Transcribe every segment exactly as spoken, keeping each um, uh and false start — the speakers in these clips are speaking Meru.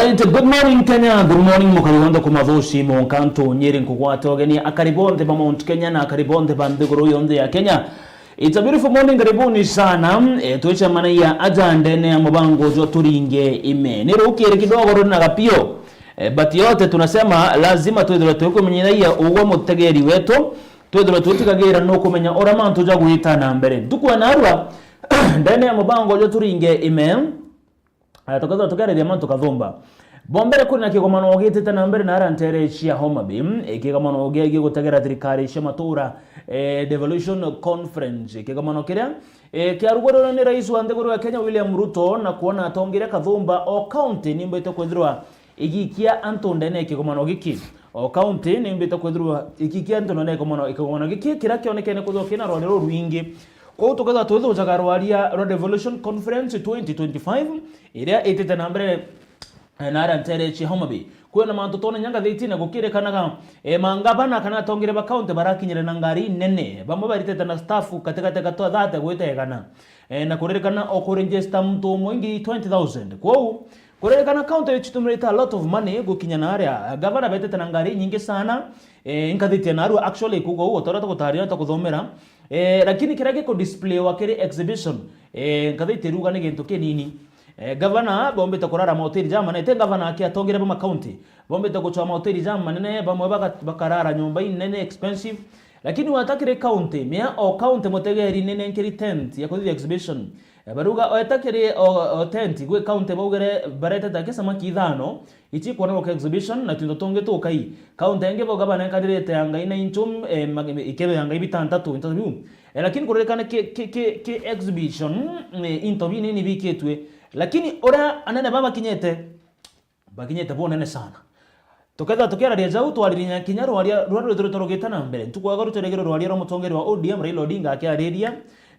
Right, good morning Kenya, good morning mukari wonthe kuma Thuci, Munkantu, Nyeri, nkugwate ugeni akari bonthe ba Mount Kenya na akari bonthe ba nthiguru yonthe ya Kenya. It's a beautiful morning, karibuni sana. E, twicemanagia aja ndene ya mubango jwa Turinge Ime. Ni rukiri kidogo ruri na gapio. E, but yote tunasema lazima twithirwe twikumenyithia ugwe mutegeri wetu, twithirwe twitigagira nukumenya uria mantu jagwita na mbere. Ntuku ya narua, ndene ya mubango jwa Turinge Ime, Eh, tukethirwa tukiariria mantu kathumba. Bombere kwina kigomano gitite na mbere na ara ntere cia Homa Bay, mm, eh, kigomano gia, gia gutegera thirikari cia matura, eh, Devolution Conference, kigomano kiria, eh, kiarugururwa ni rais wa nthiguru ya Kenya William Ruto, na kwona atongeria kathumba o county nimbite kwithirwa igikia antu ndene ya kigomano giki. O county nimbite kwithirwa igikia antu ndene ya kigomano, kigomano giki, kiria kionekene kwithirwa kina rwari rurwingi. Kwou tukethirwa twithujaga rwaria rwa Devolution Conference twenty twenty-five, iria itite na mbere, eh, na aria ntere cia Homa Bay. Kwina mantu twonenya ngathitine gukirikanaga, eh, mangavana kana atongeria ba county barakinyire na ngari nene. Bamwe baritite na staff katigati ka twa thirty gwita igana. Eh, na kuririkana o kuregister muntu umwe ingi twenty thousand. Kwou, kuririkana county icitumirite a lot of money gukinya na aria. Gavana betite na ngari nyingi sana. Eh, nkathitie narua actually kuuga uu, o ta uria tugutaria, ta kuthomera. Eh, lakini kiria gikudisplayiwa kiri exhibition, eh, nkathite iruga ni gintu kinini. Eh, gavana bombite kurara mahoteli jamanene, ti gavana aki, atongeria ba makaunti. Bombite gucwa mahoteli jamanene, bamwe baka-, bakarara nyomba inene, expensive. Lakini weta kiri county, mea o county mutegeri nenenkeri tent ya kuthithia exhibition. Eh, baruga weta kiri o, o tent, gwi county baugire baretete aki samaki ithano, ici ikwonerwa ka exhibition na twinto tungi tukai. County ingi bauga banenkanirite ya Ngai na inchu, eh, mag-, ikebe ya Ngai bitantatu, into biu. Eh, lakini kuririkana ki, ki, ki, ki exhibition, eh, into binini bikitwe. Lakini uria anene baba bakinyete, bakinyete bunene sana. Tukethirwa tukiararia jau, twaririe kinya rwaria ruria rwithirite rugite na mbere. Ntuku ya garu tweregere rwaria rwa mutongeria wa O D M, Raila Odinga, akiariria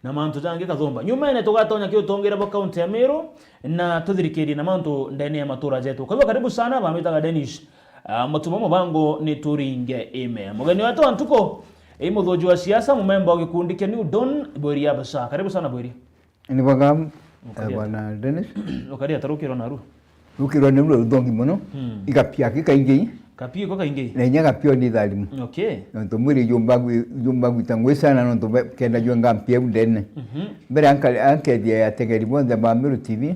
na mantu jangi kathumba. Nyumene tugatonya ki utongeria bwa kaunti ya Meru, na tuthirikirie na mantu ndene ya matura jetu. Kwa hivyo karibu sana, bamwitaga Dennis, ah, Mutuma, mubango ni Turinge Ime. Mugeni wetu wa ntuku, i muthuji wa siasa, mumemba wa gikundi kia New Dawn, Bwiri Abasa. Karibu sana, Bwiri. Ni bwega, eh, Bwana Dennis. Ukaria ta rukirwa narua. Rukirwa ni ruo ruthongi muno. Hmm. Igapia ki kaingi. Kapio iko kaingi? Na inya gapio ni tharimu. Okay. Nontu mwiri jumba gwi-, jumba gwita ngwi sana nontu be-, kenda jwe ngampia u ndene. Mhm. Mbere anka-, ankethia ategeri bonthe ba Meru T V,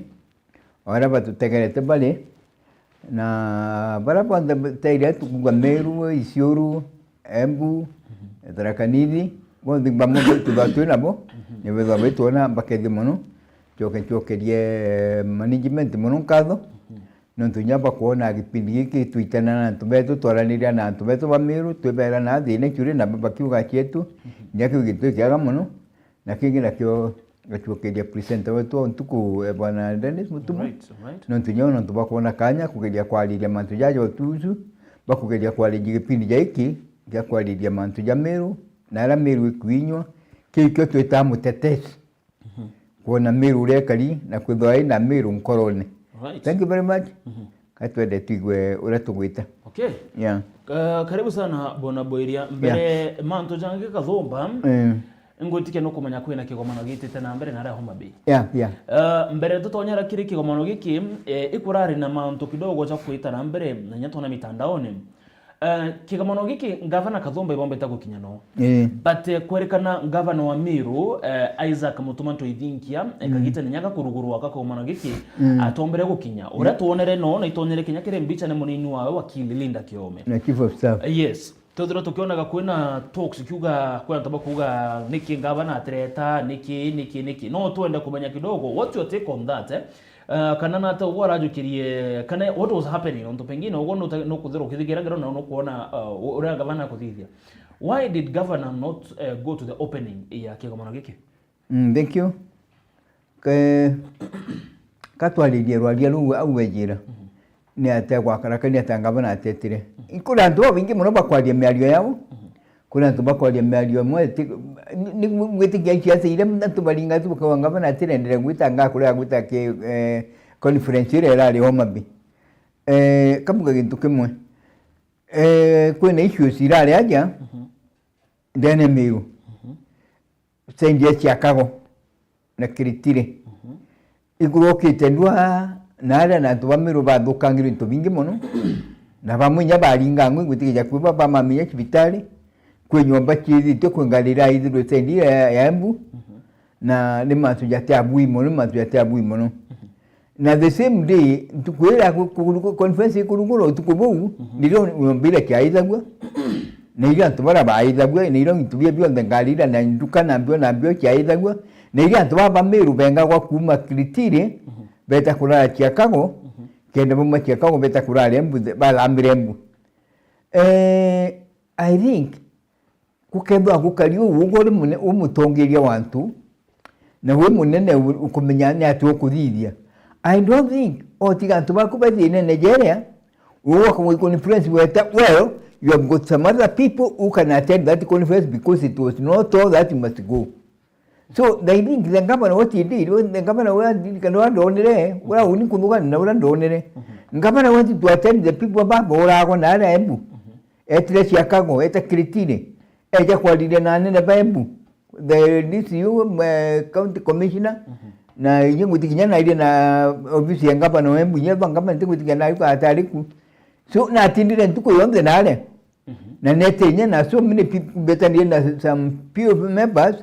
o aria batutegerete bari, na baria bonthe tairi tukuga Meru, Isiuru, Embu, mhm, Tharaka Nithi, bonthe bamwe baitu ba twi nabo, mhm, ni bethwa baitwona bakethia mono. Ncoke ncokerie management mono nkatho, mhm, nontu inya bakwona gipindi giki twitana na antu betu, twaraniria na antu betu ba Meru, twibera na thina icio ri na bakiuga cietu, mhm, inya kiu gintu gikiaga mono. Na kingi nakio ngacokeria presenter wetu wa ntuku, eh, Bwana Dennis Mutuma. Right, right. Nontu nyao nontu bakwona kanya kugeria kwariria mantu jaja utuju, bakugeria kwariria gipindi ja iki, gia kwariria mantu ja Meru, na aria Meru ikwinywa, kiu kio twitaga mutetesi. Mhm. Kwona Meru uria ikari, na kwithwa ina Meru nkorone. Right. Thank you very much. Mhm. Ka twende twigue uria tugwita. Okay. Yeah. Ka-, karibu sana, Bwana Bwiria. Mbere, yeah, mantu jangi kathumba, eh, ngwitikia nukumenya kwina kigomano gitite na mbere na aria Homa Bay. Yeah, yeah. Eh, mbere tutonyera kiri kigomano giki, eh, ikurari na mantu kidogo ja kwita na mbere, na inya twona mitandaoni. Eh, kigomano giki, Ngavana Kathumba ibombete gukinya no. Eh. But, eh, kwerikana Ngavana wa Meru, eh, Isaac Mutuma Ntoithinkia, eh, mm, kagita ni nyaga kurugurwa ka kigomano giki, mm, atombere gukinya. Uria, mm, twonere no, na itonyere kinya kiri mbicha ni munini wawe wakili Linda Kiome. Na chief of staff. Eh, yes. Twethirwa tukionaga kwina talks kiuga, kwi antu bakuga, "Niki Ngavana atireta, niki, niki, niki?" No twende kumenya kidogo, what's your take on that, eh? Uh, kana nata ugwe arajukirie, kana what was happening? Nontu pengine ugwe nuta-, nukuthirwa ukithigira ngero na nukwona, uh, u-, uria Ngavana akuthithia. Why did Governor not, uh, go to the opening ya kigomano giki? Mm, thank you. Ke-, katwaririe rwaria ruu au wejira. Mhm. Ni atia gwakarakania ta Ngavana atetire. Mhm. Kuri antu babaingi mono bakwaria miario yao. Mhm. Kuri antu bakwaria miario imwe, ti-, ni, ni gwitikia ciaca iria antu baringa tu bakauga Ngavana atirendere gwita nga kuria gwita ki, eh, conference iria irari Homa Bay. Eh, kamuga gintu kimwe. Eh, kwina issues irari aja, mhm, ndene Meru. Mhm. Sendi ya Chiakago na Kiritiri. Mhm. Igurukite ndua na aria na antu ba Meru bathukangirwe into bingi mono, na bamwe inya baringa ngui gwitikiria kwi ba-, bamamenya cibitari, kwi nyomba ciithitue, kwi ngari iraithirwe stendi ya, ya Embu, na ni mantu jati abui mono, ni mantu jati abui mono. Na the same day, ntuku iria ku-, ku-, ku-, conference ikurugurwa utuku buu, nirio nyomba iria ciaithagua, na iria antu baria baaithagua, na iria into bia bionthe, ngari iria na nduka na mbio na mbio ciaithagua, na iria antu baba ba Meru bengagwa kuuma Kiritiri, beta kurara Chicago, kenda bauma Chicago beta kurara Embu, bathamire Embu. Eh, I think, gukethwa gukari uu, ugu uri mune-, u mutongeria wa antu, na wi munene u-, ukumenya ni atia ukuthithia. I don't think otiga antu baku bathiinene jeria, ugwa ku-, conference weta, well, you have got some other people who can attend that conference because it was not all that must go. So, I think the governor what he did, when the governor wa ndirikana wa ndonere, wa uni kuthugana na ura ndonere. Governor wanted to attend the people baba uragwa na aria Embu. Etire Chicago, eta Kiritiri. Eja kwariria na anene ba Embu. The D C U, eh, county commissioner, na inye ngwitikinya nairie na ofisi ya governor wa Embu, inye ba governor ntigwitikinya nari kwa atari ku. So, natindire ntuku yonthe nare. Na nete inya na so many people, betanire na some few members,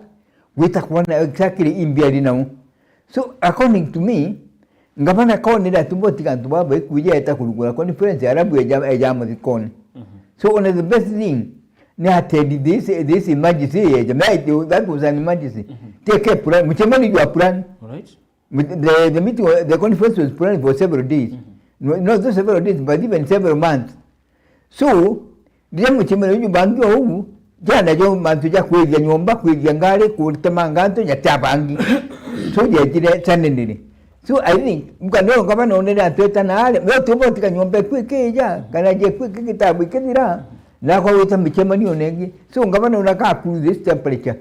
gwita kwona exactly imbi ari nao. So, according to me, ngavana kaonere ati botiga antu baba baikuja eta kurugura conference, arabu eja, eja muthikone. So, one of the best thing, ni attend this, this emergency eja. Me, that was an emergency. Take a plan, mucemanio jwa plan. Alright. But the, the meeting, wa- the conference was planned for several days. No, not just several days, but even several months. So, riria mucemanio uju bangi o uu, jana jo mantu ja kwithia nyomba, kwithia ngari, kutemanga antu, jati abangi. So, jetire suddenly. So, I think, mukana uyu ngavana onere antu eta naare, no tubotika nyomba iku ikija, kana je iku iki gitabu ikithira, na kwa gwita micemanio nengi. So, ngavana una ka cool this temperature.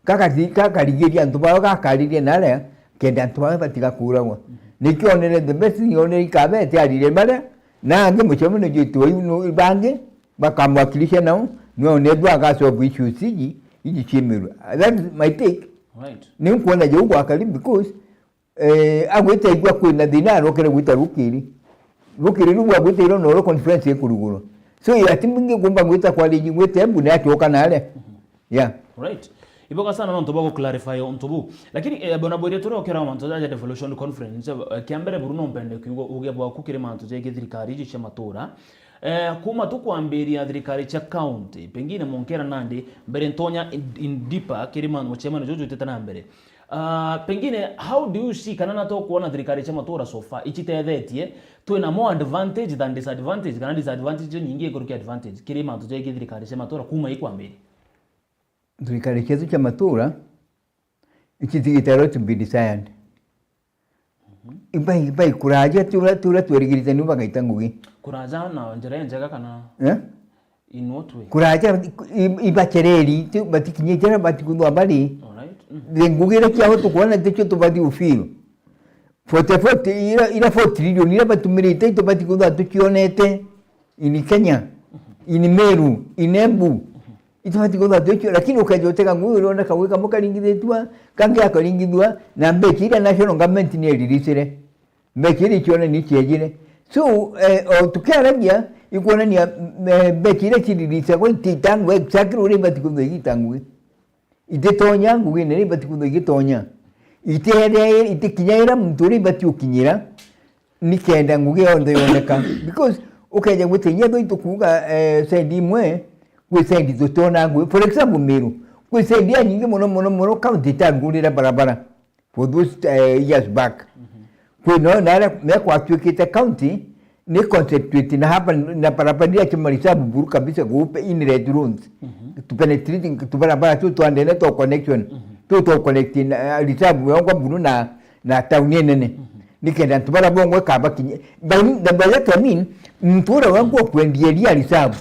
Gakathi-, gakarigiria antu bao, gakariria naria, kenda antu bao batiga kuuragwa. Nikio onere the best thing onere ikabete arire baria, na angi mucemanio jwitu iu nu-, bangi bakamwakilisha nao, no nethwa agasolve issues iji, iji ciemirwe. That is my take. Right. Ni nkuona jau gwakari because, eh, agwite igua kwina thina, arokere gwita rukiri. Rukiri ruu agwite iro noro conference ikurugurwa. So, ati mbingi kumba gwita kwa rigi gwite Embu ni atioka naria. Yeah. Right. Iboga sana nontu bwa guclarify untu buu. Lakini, eh, bona bwire turi okera mantu ja devolution conference, eh, kia mbere buru no mpende kiugo uge bwaku kiri mantu ja thirikari iji cia matura. Eh, kuma tukwambiria thirikari cia county, pengine monkera nandi, mbere ntonya in, in deeper kiri mantu mucemanio juju jutite na mbere. Ah, pengine, how do you see kana na tukwona thirikari cia matura so far, icitethetie, twina more advantage than disadvantage, kana disadvantage jo nyingi ikurukia advantage, kiri mantu ja thirikari cia matura kuma ikwambiria? Thirikari cietu cia matura, ici tigitero to be desired. Ibai, ibai kuraja, ti uria, ti uria twerigirite niu bagaita ngugi. Kuraja na njira injega kana Eh? In what way? Kuraja, i-, ibacereri, ti, batikinyite na batikuthwa bari. Alright. Mhm. The ngugi iria ciao tukwona ticio tubati ufeel. Forty, forty, ira, ira four trillion ira batumirite, itubati kuthwa tucionete in Kenya, in Meru, in Embu. Itubati kuthwa tucio, lakini ukeja utega ngugi uria oneka gwi kamwe karingithitwa, kangi akaringithua, na mbeca iria national government ni iririchire. Mbeca iria icionania ciejire. So, eh, o tukiaragia, ikwonania, eh, mbeca iria ciririchagwa ititangwa exactly uria ibati kuthwa igitangwi. Ititonya ngugine iria ibati kwithwa igitonya. Itiere-, itikinyaira muntu uria ibati ukinyira, nikenda ngugi yonthe yoneka. Because ukeja gwita inya thoi tukuuga, eh, side imwe, kwi side tutiona ngugi. For example, Meru, kwi side ya nyingi mono, mono, mono county itangurire barabara for those, eh, years back. Kwi no na aria mekwatuikite county, ni concentrate na hapa na barabara iria cia mareserve buru kabisa, guupe inlet roads. To penetrate tubarabara tu twa ndene twa connection. Tu twa connect na, eh, reserve yongwa buru na, na town inene. Nikenda antu baria bongwe kabakinye. By, by that I mean, muntu uria wangwa kwendia iria reserve.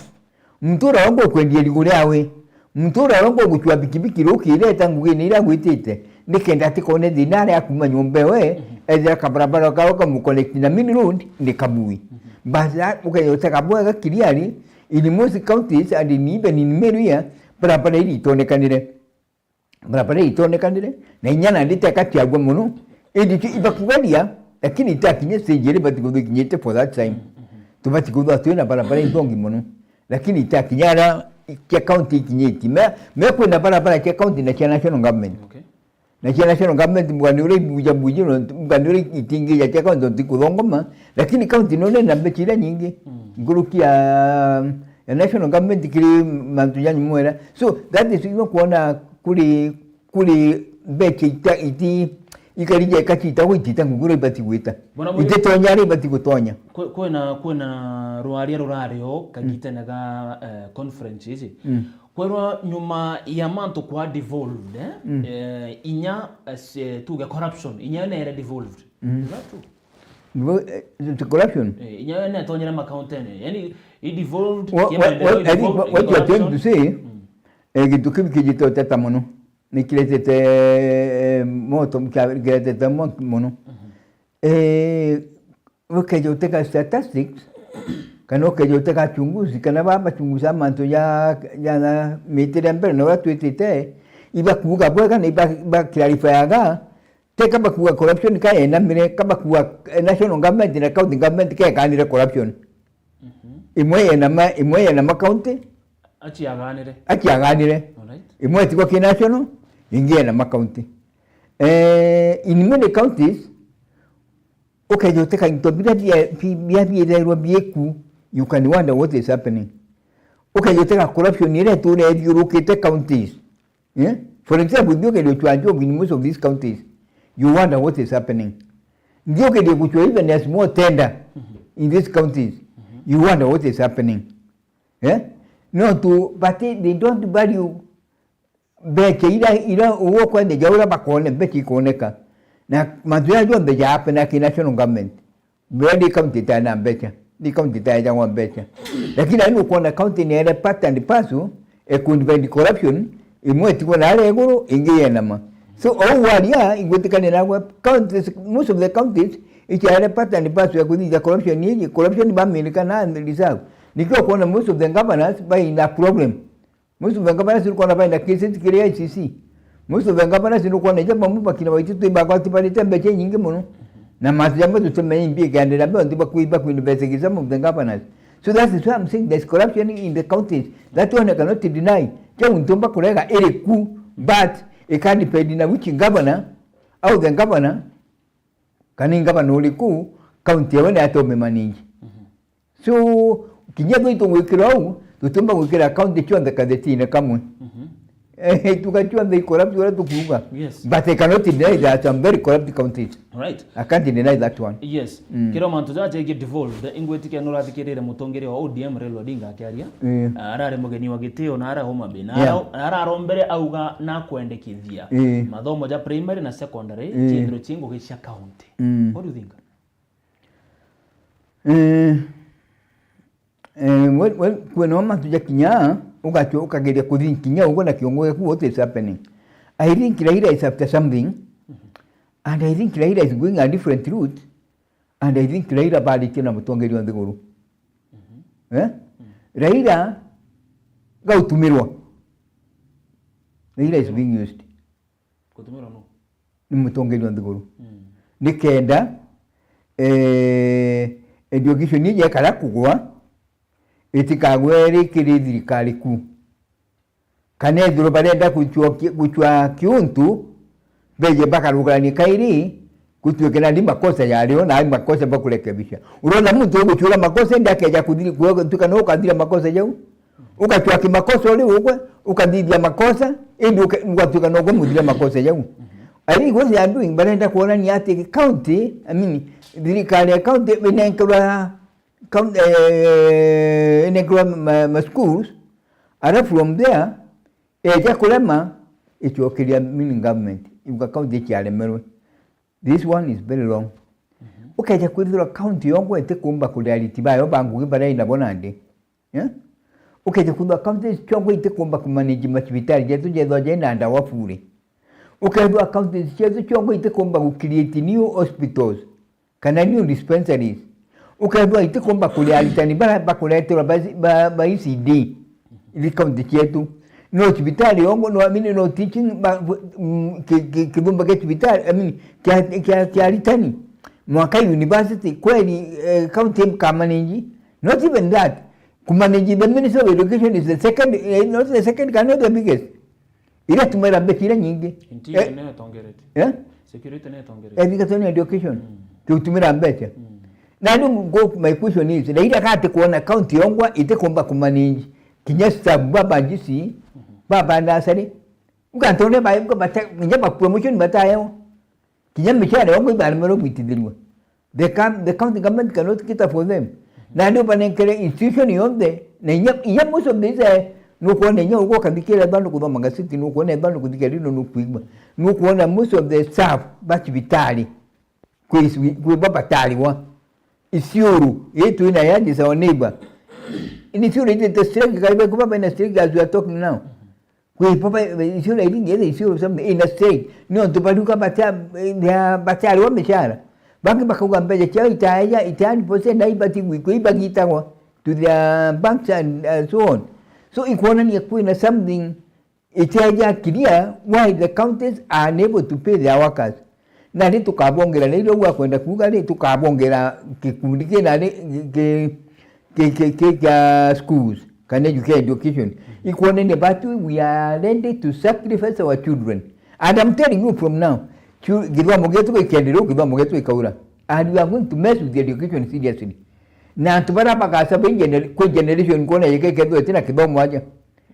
Muntu uria wangwa kwendia rigu riawe. Muntu uria wangwa gucua bikibiki rukireta ngugine iria agwitite. Nikenda atikone thina aria akuma nyomba ewe, ethira kabarabara kao kamuconnect na main road ni kabui. Basi, a-, ukeyotega bwega kiriari, in most counties and in, even in Meru here, barabara iri itonekanire. Barabara iri itonekanire, na inya nandi teka ciagua mono, indi ti ibakugeria, Lakini itakinya stage iria ibati kwithirwa ikinyite for that time. Mm, mhm. Tubati kwithirwa twina barabara inthongi mono. Lakini itakinya aria cia county ikinyiti. Me, me kwina barabara cia county na cia national government. Okay. Na cia national government, mugani uria ibuja buji, mugani uria itingija cia county ntikuthongoma, lakini county no nena mbeca iria nyingi. Mm. Nkuruki ya, ya national government kiri mantu ja nyuma era. So, that is, you know, kuona kuri, kuri mbeca ita, iti, ikari ja ikacita gwitita nguguru ibati gwita. Bwana Mwiri, ititonya ari ibati gutonya. Kwe-, kwena, kwena rwaria rurario kagitene ga, eh, conference ici. Mm. Kwerwa nyuma ya mantu kwa devolved, eh? Mm. Eh, inya, eh, se-, tuge corruption, inya yo nere devolved. Mm. Is that true? Devo-, eh, the corruption? Eh, inya yo netonyere makauntene. Yani, i devolved, wa-, kia wa-, maendeleo wa-, i I think devolved, what, i what you are trying corruption. To say, mm, eh, gintu kiu kijite uteta mono. Ni kiretete, eh, moto, kia-, kiretete moto mono. Mhm. Eh, ukeja utega statistics, kana ukeja utega achunguzi, kana ba bachunguza mantu ja, ja na mitire mbere na uria twitite, ibakuuga bwega na iba, iba clarifyaga, teka bakuuga corruption ka yenamire, ka bakuuga, eh, national government na county government ka ekanire corruption. Mhm. Imwe yenama, imwe yenama county. Aciaganire. Aciaganire. Alright. Imwe etigwa ki national, ingi yenama county. Eh, in many counties, ukeja uteka into biria bia, bi-, bia biithairwa biiku, you can wonder what is happening. Ukeja uteka corruption iria itura ithiurukite counties. Eh? For example, nthiukirie gucua njogu in most of these counties, you wonder what is happening. Nthiukirie gucua even a small tender in these counties, you wonder what is happening. Eh? No tu, but they don't value mbeca ira, ira ugukwendeja uria bakone mbeca ikoneka. Na mantu jaria jonthe ja happen aki national government. Mbere ndi county itae na mbeca, ndi county itaejagwa mbeca. Lakini nani ukwona county ni ere part and parcel e ku divide corruption, imwe itigwe na aria iguru, ingi yenama. So, ou waria, igwitikania nagwe, counties, most of the counties, ichiaere part and parcel ya kuthithia corruption iji, corruption bamirika na reserve. Nikio ukwona most of the governors bai na problem. Most of the governors nukwona baina cases kiri I C C. Most of the governors nukwona ija bamwe bakina baitu twi bagwati barite mbeca inyingi mono. Na mantu jamwe tutemenye imbi ikiendelea mbeo nti bakwi, bakwi investigate some of the governors. So that is why I'm saying there's corruption in the counties. That one I cannot deny. Jau ntumba kurega iri ku, but it can depend na which governor, au the governor, kana i governor uriku, county yawe ni atomemanage. Mhm. So, kinya thwi tugwikira uu, tutiumba gwikira county cionthe kathetine kamwe. Mhm. Eh, tuga cionthe i corrupt uria tukuuga. Yes. But I cannot deny that some very corrupt counties. Right. I can't deny that one. Yes. Mm. Kiria mantu jaja jegie devolved, ingwitikia nurathikirire mutongeria wa O D M Raila Odinga akiaria. Mm. Ah, arari mugeni wa gitio na ara Homa Bay. Na Yeah. ara-, na ararombere auga nakwendekithia Mm. mathomo ja primary na secondary, Mm. ciithirwe ci ngugi cia county. Mm. What do you think? Eh, eh, we, we, kwina mantu jakinya, ugatua ukageria kuthink kinya uguo na kiongo giaku, what is happening? I think Raila is after something, and I think Raila is going a different route, and I think Raila baritie na mutongeria wa nthiguru. Mhm. Eh? Mm. Raila gautumirwa. Raila is being used. Gutumirwa nu? Ni mutongeria wa nthiguru. Mm. Nikenda, eh, education iji ekara kugwa, itikagwe iri kiri thirikari kuu. Kana ethirwa barenda gucua ki-, gucua kiuntu, beje bakarugarania kairi, gutuike nandi makosa jario, na ai makosa bakurekebisha. Urona muntu ugucura makosa, indi akeja kuthiri-, kutuika no ukathira makosa jau. Ugacua kimakosa uri ugwe, ukathithia makosa, indi uke-, ugatuika no ugwe muthire makosa jau. I think what they are doing, barenda kuonania ati county, I mean, thirikari ya county inenkerwa, coun-, eh, inenkerwa ma, ma schools, ara from there, eja kurema, icokeria mini government, iuga county iciaremerwe. This one is very wrong. Mhm. Ukeja kwithirwa county yongwa itikumba kuria ariti bayo ba ngugi baria inabo nandi. Eh? Ukeja kwithirwa counties ciongwa itikumba kumanage macibitari jetu jethwa jena ndawa bure. Ukethirwa counties cietu ciongwa itikumba gu create new hospitals kana new dispensaries. Ukethirwa itikumba kuria aritani baria bakureterwa ba, ba, ba E C D. Ithi county cietu. No cibitari yongo, no, I mean, no teaching, ba, mm, ki, ki, kithumba kia cibitari, I mean, kia, kia, kia aritani. Mwaka university, kweli, eh, county ikamanage? Not even that. Kumanage the Ministry of Education is the second, eh, not the second, cannot the biggest. Iratumira mbeca iria nyingi. Interior Eh, neyo itongerete. Eh? Security neyo itongerete. Education and education. Mm. Tutumira mbeca. Mm. Na riu go, my question is, na ira kati kuona county yongwa itikumba kumanage kinya staff baba njisi, Mhm. baba nasari. Ukantu uria ba, ba, bata-, kinya ba promotion batayao. Kinya micara yongwa ibaremerwe gwitithirua. The coun-, the county government cannot cater for them. Na ndio banenkere institution yonthe, na inya, inya most of these, eh, nukwona inya ugo kathikira bandu kuthoma gazeti, nukwona bandu kuthikira rino nukwigua. Nukwona most of the staff ba cibitari, kwi, kwi babatariwa. Isiolo, yetu ina yaji sawa neighbor. Ini Isiolo ite strike, kaibe kubaba ina strike as we are talking now. Kwi papa, icio na iringi, either icio something, in a state. Ni ontu bariuga batia-, bia-, batiariwa micara. Bangi bakauga mbeca ciao itaeja, itaani percent na ibati gwikwa, ibagitagwa to their banks and, and so on. So, ikwonania kwina something itaeja clear why the counties are unable to pay their workers. Na ri tukabongera, na iria uga kwenda kuuga ri, tukabongera gikundi kina ri, ki-, ki-, ki-, ki-, kia schools, kana edu-, kia education. Ikwonania batu, we are ready to sacrifice our children. And I'm telling you from now, chu-, githomo gietu gikiendelea, githomo gietu gikaura. And we are going to mess with the education seriously. Na antu baria bagaca bai gener-, kwi generation kwona yeke kethwe tina kithomo aja.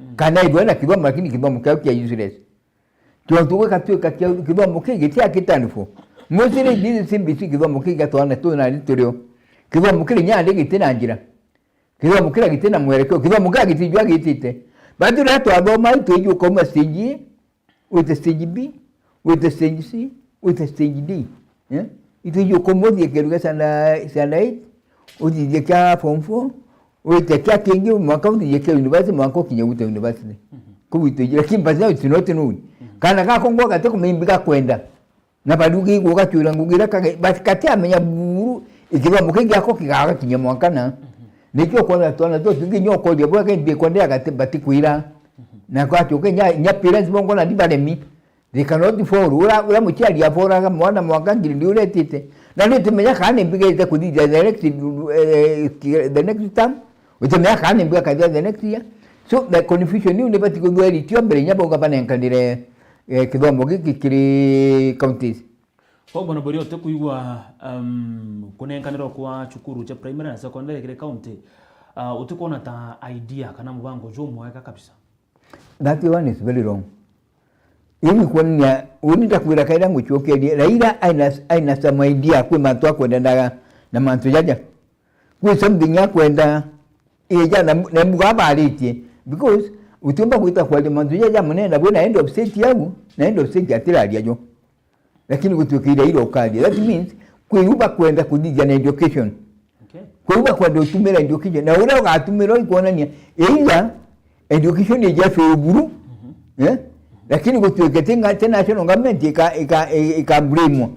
Mm. Kana igwe na kithomo, lakini kithomo kiao kia useless. Tontu gikatuika kia kithomo kii gitia kitanifo. Mostly this C B C kithomo kii gia twana tu na ni turio. Kithomo kiri nyandi giti na njira. Kithomo kira giti na mwerekeo. Kithomo kira gitijua gitite. Batu na twathoma itwiji ukauma stage A, wite stage B, wite stage C, wite stage D. Eh? Itwiji ukauma uthie kiruga sana, sana eight, uthithie kia form four, wite kia kingi mwaka uthithie kia university, mwaka ukinya wite university. Mhm. Kuu itwiji, lakini but now it's not known. Mhm. Kana gako ngo gate kumimbi gakwenda. Na bariuga igwe ugacuira ngugi iria kage-, bati-, gatiamenya buru, ikithomo kiu giako kigaga kinya mwanka na. Mhm. Nikio kwona twana tutu kinya ukoria bwa ke mbikwa ndia gati batikwira. Mhm. Na kwacoka nya, nya parents bongo na ni baremi. They cannot fall. Ura, ura muciari aforaga mwana mwanka ngiri ndi uretite. Na ni tumenya kana ni mbigite kuthithia the next, eh, the next term. Utemea kana ni mbwa kathia the next year. So, the confusion iu ni bati kuthweritio mbere inya bauga banenkanire, eh, kithomo giki kiri counties. Kwou bwana Boria, utikuigua, um, kunenkanirwa kwa cukuru cia primary na secondary kiri county, uh, utikwona ta idea kana mubango jumwega kabisa? That one is very wrong. Ili kuonania, uni ndakwira kaira ngucokerie, Raila aina, aina some idea kwi mantu akwenda na, na mantu jaja. Kwi something akwenda, ija na, na mbuga abaritie. Because utiumba gwita kwaria mantu jaja munene, na bwina end of state yau, na end of state atiraria jo. Lakini gutuika ira ira ukaria. That means, kwi uba kwenda kuthithia na education. Okay. Kwi uba kwenda utumira education. Na uria ugatumira ikwonania, either education ija buru, mhm, eh? Lakini gutuike ti nga-, ti national government ika, ika, ika blame.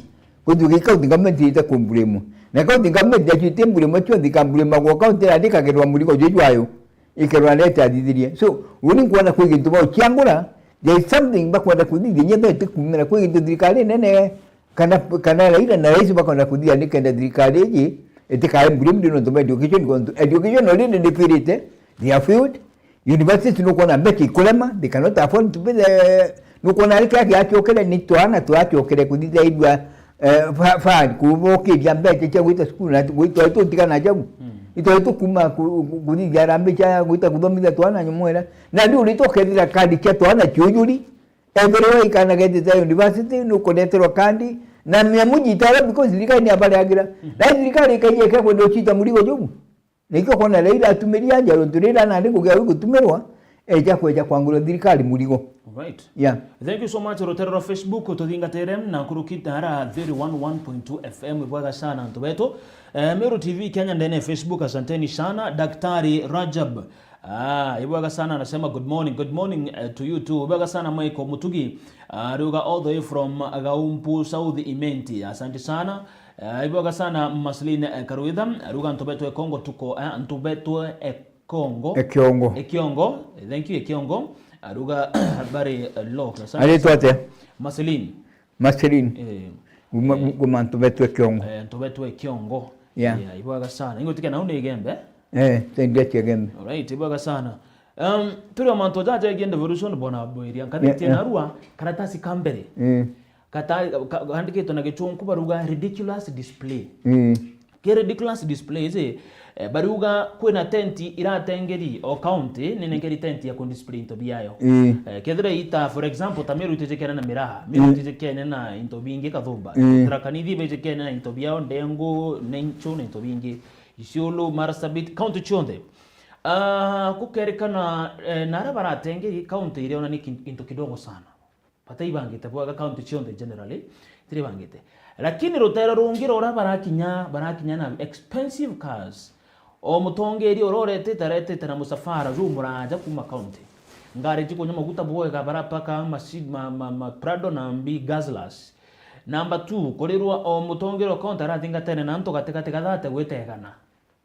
Gutuike county government ita ku blame. Na county government ya ti blame, cionthe ika blame gwa county na ndikagirwa murigo jujwayo. Ikerwa nete athithirie. So, uni nkwona kwi gintu bauciangura, there is something bakwenda kuthithia, nyethete kumira kwi gintu thirikari nene, kana, kana Raila na rais bakwenda kuthithia nikenda thirikari iji itikae mburi mburi nontu bwa education, nontu education already ndifirite, they have failed, universities nukwona mbeca ikurema, they cannot afford to pay the, nukwona ari kia giacokere ni twana twacokere kuthithia igua Eh, fa-, fund, kubokiria mbeca cia gwita cukuru na gwita, twari tutigana jau. Mm. Itwari tukuma ku-, ku-, kuthithia harambee cia gwita kuthomithia twana nyumwera. Na riu ri tukethira kandi cia twana ciujuri. Ethirwa ikana getite university, nukureterwa kandi. Na mia mujitara because thirikari ni abareagira. Mm. Na thirikari ikaija ikekwenda ucita murigo jugu. Nikio kwona Raila atumiria nja runtu rira nandi ngugia wi gutumirwa, eja kweja kwangurwa thirikari murigo. Alright. Yeah. Thank you so much, rutere rwa Facebook, tuthingatire na nkuruki tara thirty-one point two F M, ibwega sana antu betu. Eh, Meru T V Kenya ndene ya Facebook, asanteni sana. Daktari Rajab, ah, ibwega sana, anasema good morning, good morning, eh, to you too. Ibwega sana Michael Mutugi, ah, ariuga all the way from Gaumpu South Imenti, asante sana. Eh, ibwega sana Maslin, eh, Karwitha, aruga, "Ntubetwe Kongo tuko, eh, ntubetwe Ekongo." Ekiongo. Ekiongo. Thank you, Ekiongo. Aruga, habari, eh, lock. Asante sana. Aritwa atia? Maslin. Maslin. Eh, Kuma, eh, kuma antu betwe kiongo. Eh, antu betwe kiongo. Yeah. Yeah, ibwega sana. Ingo tikena nau ni igembe. Eh, tendia kigeme. Alright, ibwega sana. Um, turi o mantu jaja egie devolution bona bwiria. Nkathitie, yeah, yeah, narua karatasi ka mbere. Eh. Kata-, ka-, kandikitwe na gichunku baruga ridiculous display. Eh. Ki ridiculous display iji, eh, bariuga kwina tenti iratengeri o county, ni nengeri tenti ya kundisplay into biayo. Eh. Eh, kethira ita, for example, ta Meru itijikene na miraha, Meru, mm, itijikene na into bingi kathumba. Mm. Tharaka Nithi ibijikene na into biao, ndengu, nenchu na into bingi. Isiolo, Marsabit, county cionthe. Ah, kukerikana, eh, na aria baratengeri, county iriona ni kin-, into kidogo sana. Bataibangite bwega county cionthe generally, tiribangite. Lakini ruteere rungi rura barakinya, barakinya na expensive cars. O mutongeria uria uretete, aretete na musafara jumuraja kuma county. Ngari jikunywa maguta bwega, barapaka masi-, ma, ma, ma Prado na mbi Guzzlers. Number two, kurirwa o mutongeria o county arathingatene na antu gatigati ga thate gwita igana.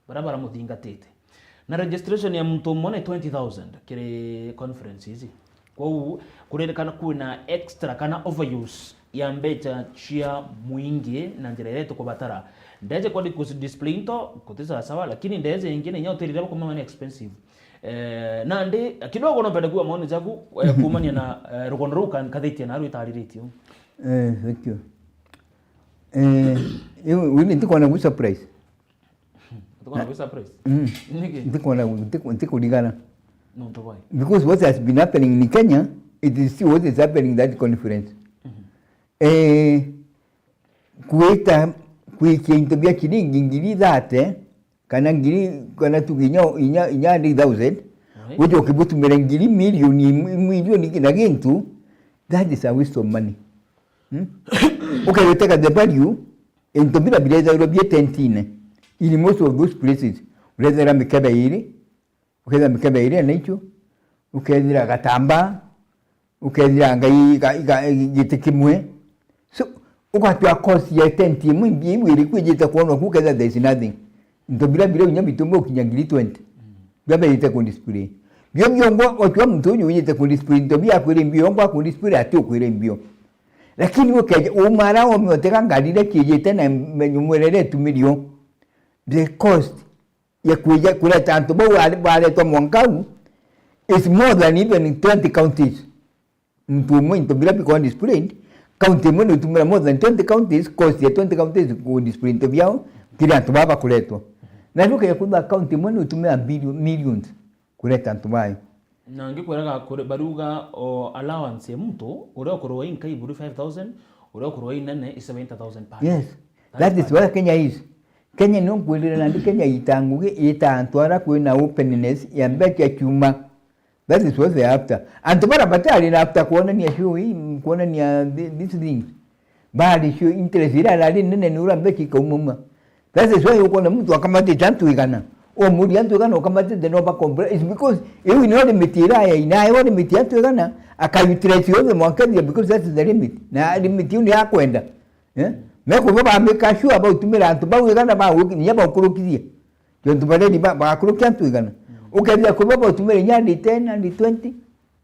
Baria baramuthingatite. Na registration ya muntu umwe ni twenty thousand kiri conference ici. Kwou, kuririkana kwina extra kana overuse ya mbecha cia mwingi na njira iria itukubatara. Ndeje kwa dis-, display into, kuti sawasawa, lakini ndeje ingi na inya utirire bakumama ni expensive. Eh, nandi, kidogo no mpende kuwa maoni jaku, eh, kumania na, eh, rugono ruu kan-, kathitie na rwitariritie. Eh, thank you. Eh, iu, iu ni ntikona gu surprise. Tukona kwi surprise. Mm. Niki? Ntikona, ntiku-, ntikurigana. Nontu bwai? Because what has been happening in Kenya, it is still what is happening in that conference. Mhm. Eh, kwita, kwikia into bia chiringi ngiri thate, kana ngiri, kana tuge inya, inya, inya hundred thousand, right, wicoke butumire ngiri milioni, milioni na gintu, that is a waste of money. Hmm? Ukegutega the value, into bira birethagirwa bie tentine. In most of those places, urethera mikebe iri, ukethira mikebe iri ya naichu, ukethira gatamba, ukethira ngai ga, ga, giti kimwe. So, ugatwa cost ya tent imwe imbi ibu iri kwijite kwonwa ku, ukethira there is nothing. Into bira bira inya bitumba ukinya ngiri twenty. Bia bejite ku display. Bio biongo, otwa muntu uyu ujite ku display, into bia kwire mbio, yongo ku display ati ukwire mbio. Lakini ukeja, umara ome utega ngari iria ciijite na menyo mwerere etumirio. The cost ya kwija kureta antu bau ari-, baretwa mwanka u is more than even twenty counties. Muntu umwe into bira bikwa displayed, county imwe nitumira more than twenty counties, cost ya twenty counties ku display into biao, kiri antu baba bakuretwa. Na riu ukeja kwithira county imwe nitumira billion-, millions. Kureta antu bayo. Na ngikwiraga kuri, bariuga o allowance ya muntu, uria ukorwa inka iburi five thousand, uria ukorwa inene i seventy thousand per year. Yes. That is what Kenya is. Kenya no nkwirire nandi Kenya ita ngugi, ita antu ara kwina openness ya mbeca ya kiuma. That is what they are after. Antu bara batari na after kuonania show hii, kuonania thi-, this thing. Bari show interest ira arari nene ni ura mbeca ikauma uma. That is why ukwona muntu akamatite antu igana. Umuria antu igana ukamatite no ba compre-, it's because iu ni limit ira ya ina, iu limit ya antu igana, aka utilize yothe mwanka ethira, because that is the limit. Na limit iu ni ya kwenda. Eh? Mekuba ba make sure bautumira antu bau igana ba wiki, nya baukurukirie. Tontu bareni ba, bakurukia antu igana. Ukethira kuba bautumira nya ndi ten, ndi twenty.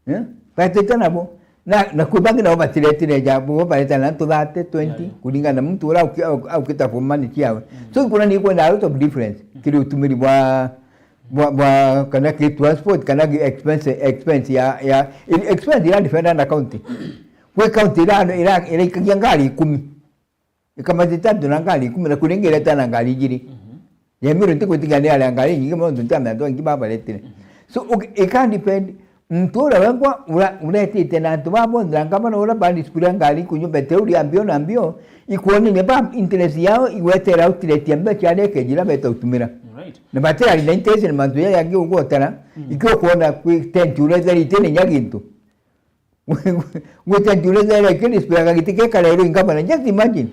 Eh? Batete nabo. Na, na kwi bangi nabo batiretire ja, bo baretana na antu thirty, twenty, yeah, yeah, kuringana na muntu uria auki-, au-, aukita for money ciawe. Mm. So, kuna ni kwenda a lot of difference, mm, kiri utumiri bwa, bwa, bwa, kana kiri transport, kana kiri expense, expense ya, ya, i-, expense ira depend na county. Kwi county ira, ira, ira ikagia ngari ikumi. Ikamatita antu na ngari ikumi na kuringireta na ngari ijiri. Mhm. Ya Meru ntikwitikia ni aria ngari inyingi mono, nontu nti antu angi babaretire. Mhm. So, okay, it can depend. Muntu uria wengwa ura-, uretite na antu baba bonthe na ngavana uria bari spira ngari kunywa beteri uria mbio na mbio, ikwonania ba interest yao igwetera outlet ya mbeca aria ikejira beta utumira. Right. Na batera na interest na mantu ya yangi ugotera, mm, ikio kwona kwi tent uretherite ni nya gintu. Gwita ntiurethere kiri spiraga giti gekarerwo i ngavana. Just imagine.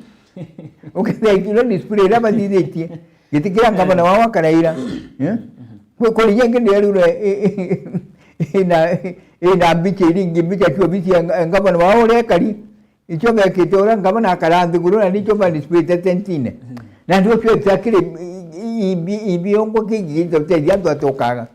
Ukethira ntiurethere spira iria bathithitie. Giti kiria ngavana wao akaraira. Eh? Kwi kuri ingi ndirerure i-, i-, i-, ina, ina mbicha iringi, mbicha cio bici ya nga-, ngavana wao uria ekari. Icio bekite uria ngavana akara nthiguru na nicio ba display tentine. Na ndio cio exactly i-, i-, ibi-, ibiongo kingi gitotethia antu atokaga.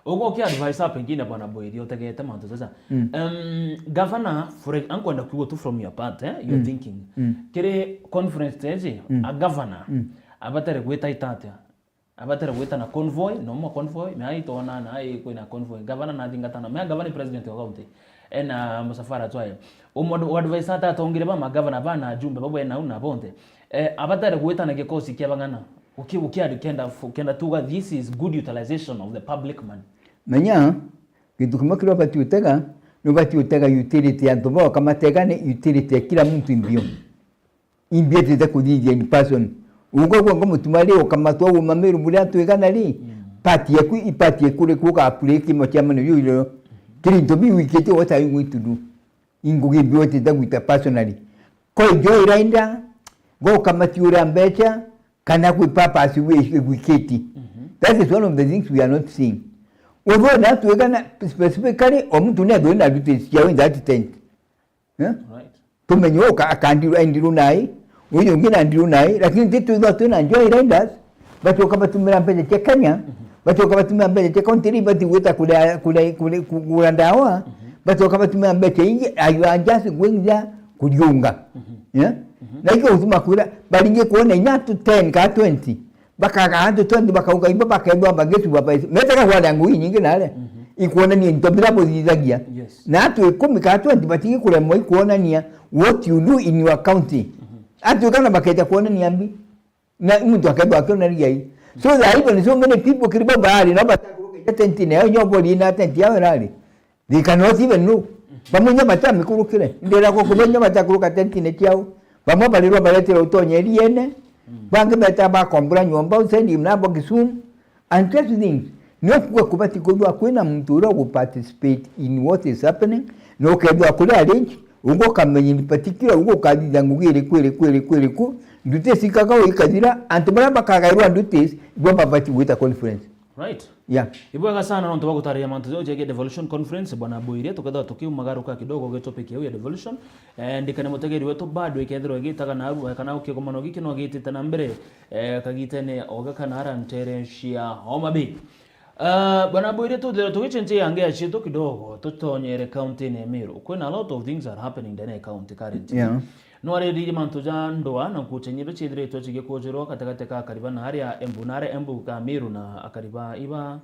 Ugo ki advisor pengine bwana Boiri utegete mantu jaja. Mm. Um, governor, for ex-, ankwenda kuigua tu from your part, eh, your Mm. thinking. Mm. Kiri conference teji, Mm. a governor, Mm. abatare gwita ita atia? Abatare gwita na convoy, no mo convoy, me ai tona na ai kwina convoy. Governor na thingata na, me governor president wa county. Ena musafara twaye. Umo advisor ata atongire ba magavana ba na ajumbe babo ena una bonte. Eh, abatare gwita na gikosi kia bang'ana. Uki-, ukiari kenda fu-, kenda tuga, this is good utilization of the public money. Menya, gintu kimwe kiria ubati utega, ni ubati utega utility ya antu bao, kamatega ni utility ya kila muntu imbio. Imbi etite kuthithia in person. Uga gwa ngo mutuma ri ukamatwa uma miru buria twigana ri, Mm. party yaku, i party yaku ri kuga apure kimo kia mano yu iro. Kiri into bi wikite, what are you going to do? Ingugi imbi wetite gwita personally. Ko ijo irainda, go ukamatiura mbecha, kana kwi purpose wi-, wikiti. Mhm. That is one of the things we are not seeing. Although na twigana specifically, o muntu ni athwe na duties ciao in that tent. Eh? Right. Tumenye uka akandirwa endirwo nai, uyu ungi na ndirwo nai, lakini ti twithwa twina joy riders, bacoka batumira mbeca cia Kenya, Mhm. bacoka batumira mbeca cia county ri bati gwita kuria, kuria, kuria, kugura ndawa, Mhm. bacoka batumira mbeca ingi, you are just going there kuriunga. Mhm. Yeah? Mhm. Na ikio gutuma kwira, baringi kuona inya to ten ka twenty, bakaga antu twenty bakauga imba bakethwa bagicuba baisi. Metaga kwaria ngugi nyingi nare. Mhm. Ikuonania into biria buthithagia. Yes. Na antu ikumi ka twenty batigi kuremwa ikuonania what you do in your county. Mhm. Antu ikana bakeja kuonania mbi. Na muntu akethwa akionania ii. So there are even so many people kiri bo baari no batakuruka tentine yao nyo bori na tenti yao rari. They cannot even know. Bamwe inya batamikurukire. Ndira gukuba inya batakuruka tentine ciao. Bamwe barirwa baretera utonye eriene. Mm. Bangi beta bakombora nyomba, send him na box soon. And such things. No kuga kubati kuthwa kwina muntu uria ugu participate in what is happening. No kethwa kuri arrange, ugu ukamenya in particular, ugu ukathithia ngugi iriku, iriku, iriku, iriku. Nduti cikaga ikathira, antu baria bakagairwa nduti, ibo babati gwita conference. Right. Yeah. Ibwega sana nontu bwa gutariria mantu jau jegie devolution conference, bwana Boiria, tukethirwa tukiumagaruka kidogo gi topic yau ya devolution. Eh, ndikane mutegeri wetu bado ikethirwa igitaga naru, eh, kana ukigomano giki no gitite na mbere, eh, kagitene o gaka na ara ntere cia Homa Bay. Eh, bwana Boiria, tuthire tugichenjia ngea cietu kidogo, tutonyere county-ini ya Meru. Kwina a lot of things are happening ndene ya county currently. Yeah. Nwariririe mantu ja ndwaa na nkuchania iria ciithiritwe cigikujirwa gatigati ka akari ba na aria Embu, na aria Embu ka Meru na akari ba iba,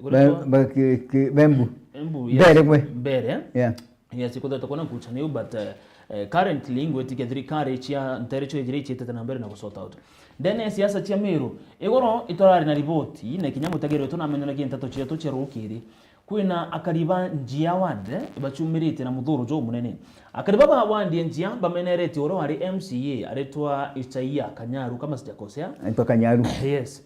ba, ba, ki, ki, Bembu. Embu, yes. Mbere gwe. Mbere. Yeah. Yes, ikuthetwe kwona nkuchania iu, but, eh, eh, currently ngwitikia thirikari cia ntere cio ijiri iciitite na mbere na gusort out. Ndene ya siasa cia Meru, igoro iturari na riboti, na kinya mutegeri wetu namenyanagia nteto cietu cia rukiri. Kwina akari ba Njia ward bachumirite na muthuro jumunene. Akari baba ba ward ya Njia bamenerete uria wari M C A aritwa Isaia Kanyaru, kama sijakosea. Aitwa Kanyaru. Yes.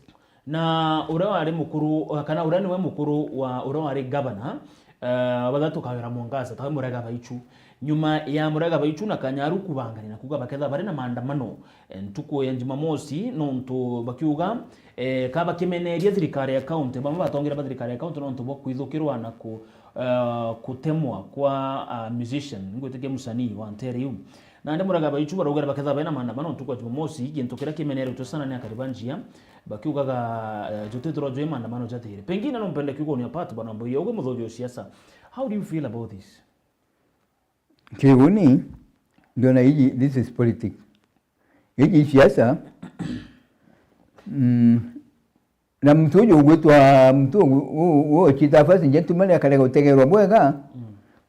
Na uria wari mukuru, kana uria niwe mukuru wa uria wari governor, eh, bathatu Kawira Mwangaza, tawe Murega Baichu. Nyuma ya Murega Baichu na Kanyaru kubangania na kuga bakethirwa bari na maandamano, eh, ntuku ya Jumamosi, nontu bakiuga, eh, ka bakimeneria thirikari ya county, bamwe batongere ba thirikari ya county nontu bwa kwithukirwa na ku-, eh, kutemwa kwa, ah, musician, ngwitikia musanii wa ntere iu. Nandi Murega Baichu baraugire bakethirwa bena maandamano ntuku ya Jumamosi, gintu kiria kimeneretwe sana ni akari ba Njia, bakiugaga, eh, jutithirwa jwi maandamano jathiire. Pengine no mpende kiugo ni apart, bwana Mboiya, ugwe muthuuri wa siasa. How do you feel about this? Kiguni, ndiona iji, this is politics. Iji siasa, mm, na muntu uju ugwitwa, muntu u-, u-, u-, uchita first gentleman akarega gutegerwa bwega, Mm.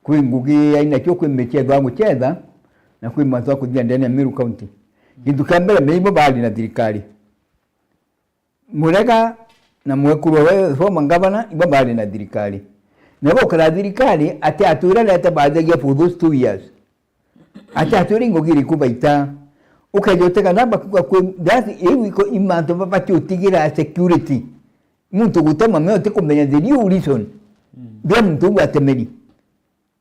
kwi ngugi aina cio kwi michezo aguchetha, na kwi mantu akuthia ndene ya Meru County. Gintu kia mbere, meibo bari na thirikari. Murega na mwekuru we former governor, ibo bari na thirikari. Na gukara thirikari, ati atwira rete bathagia for those two years. Ati atwira ingugi iriku baita. Ukeja utega namba kuga kwi, that, iu iko imantu babati utigira security. Muntu gutema me utikumenya the real reason. Mm. Bia muntu ugu atemeri.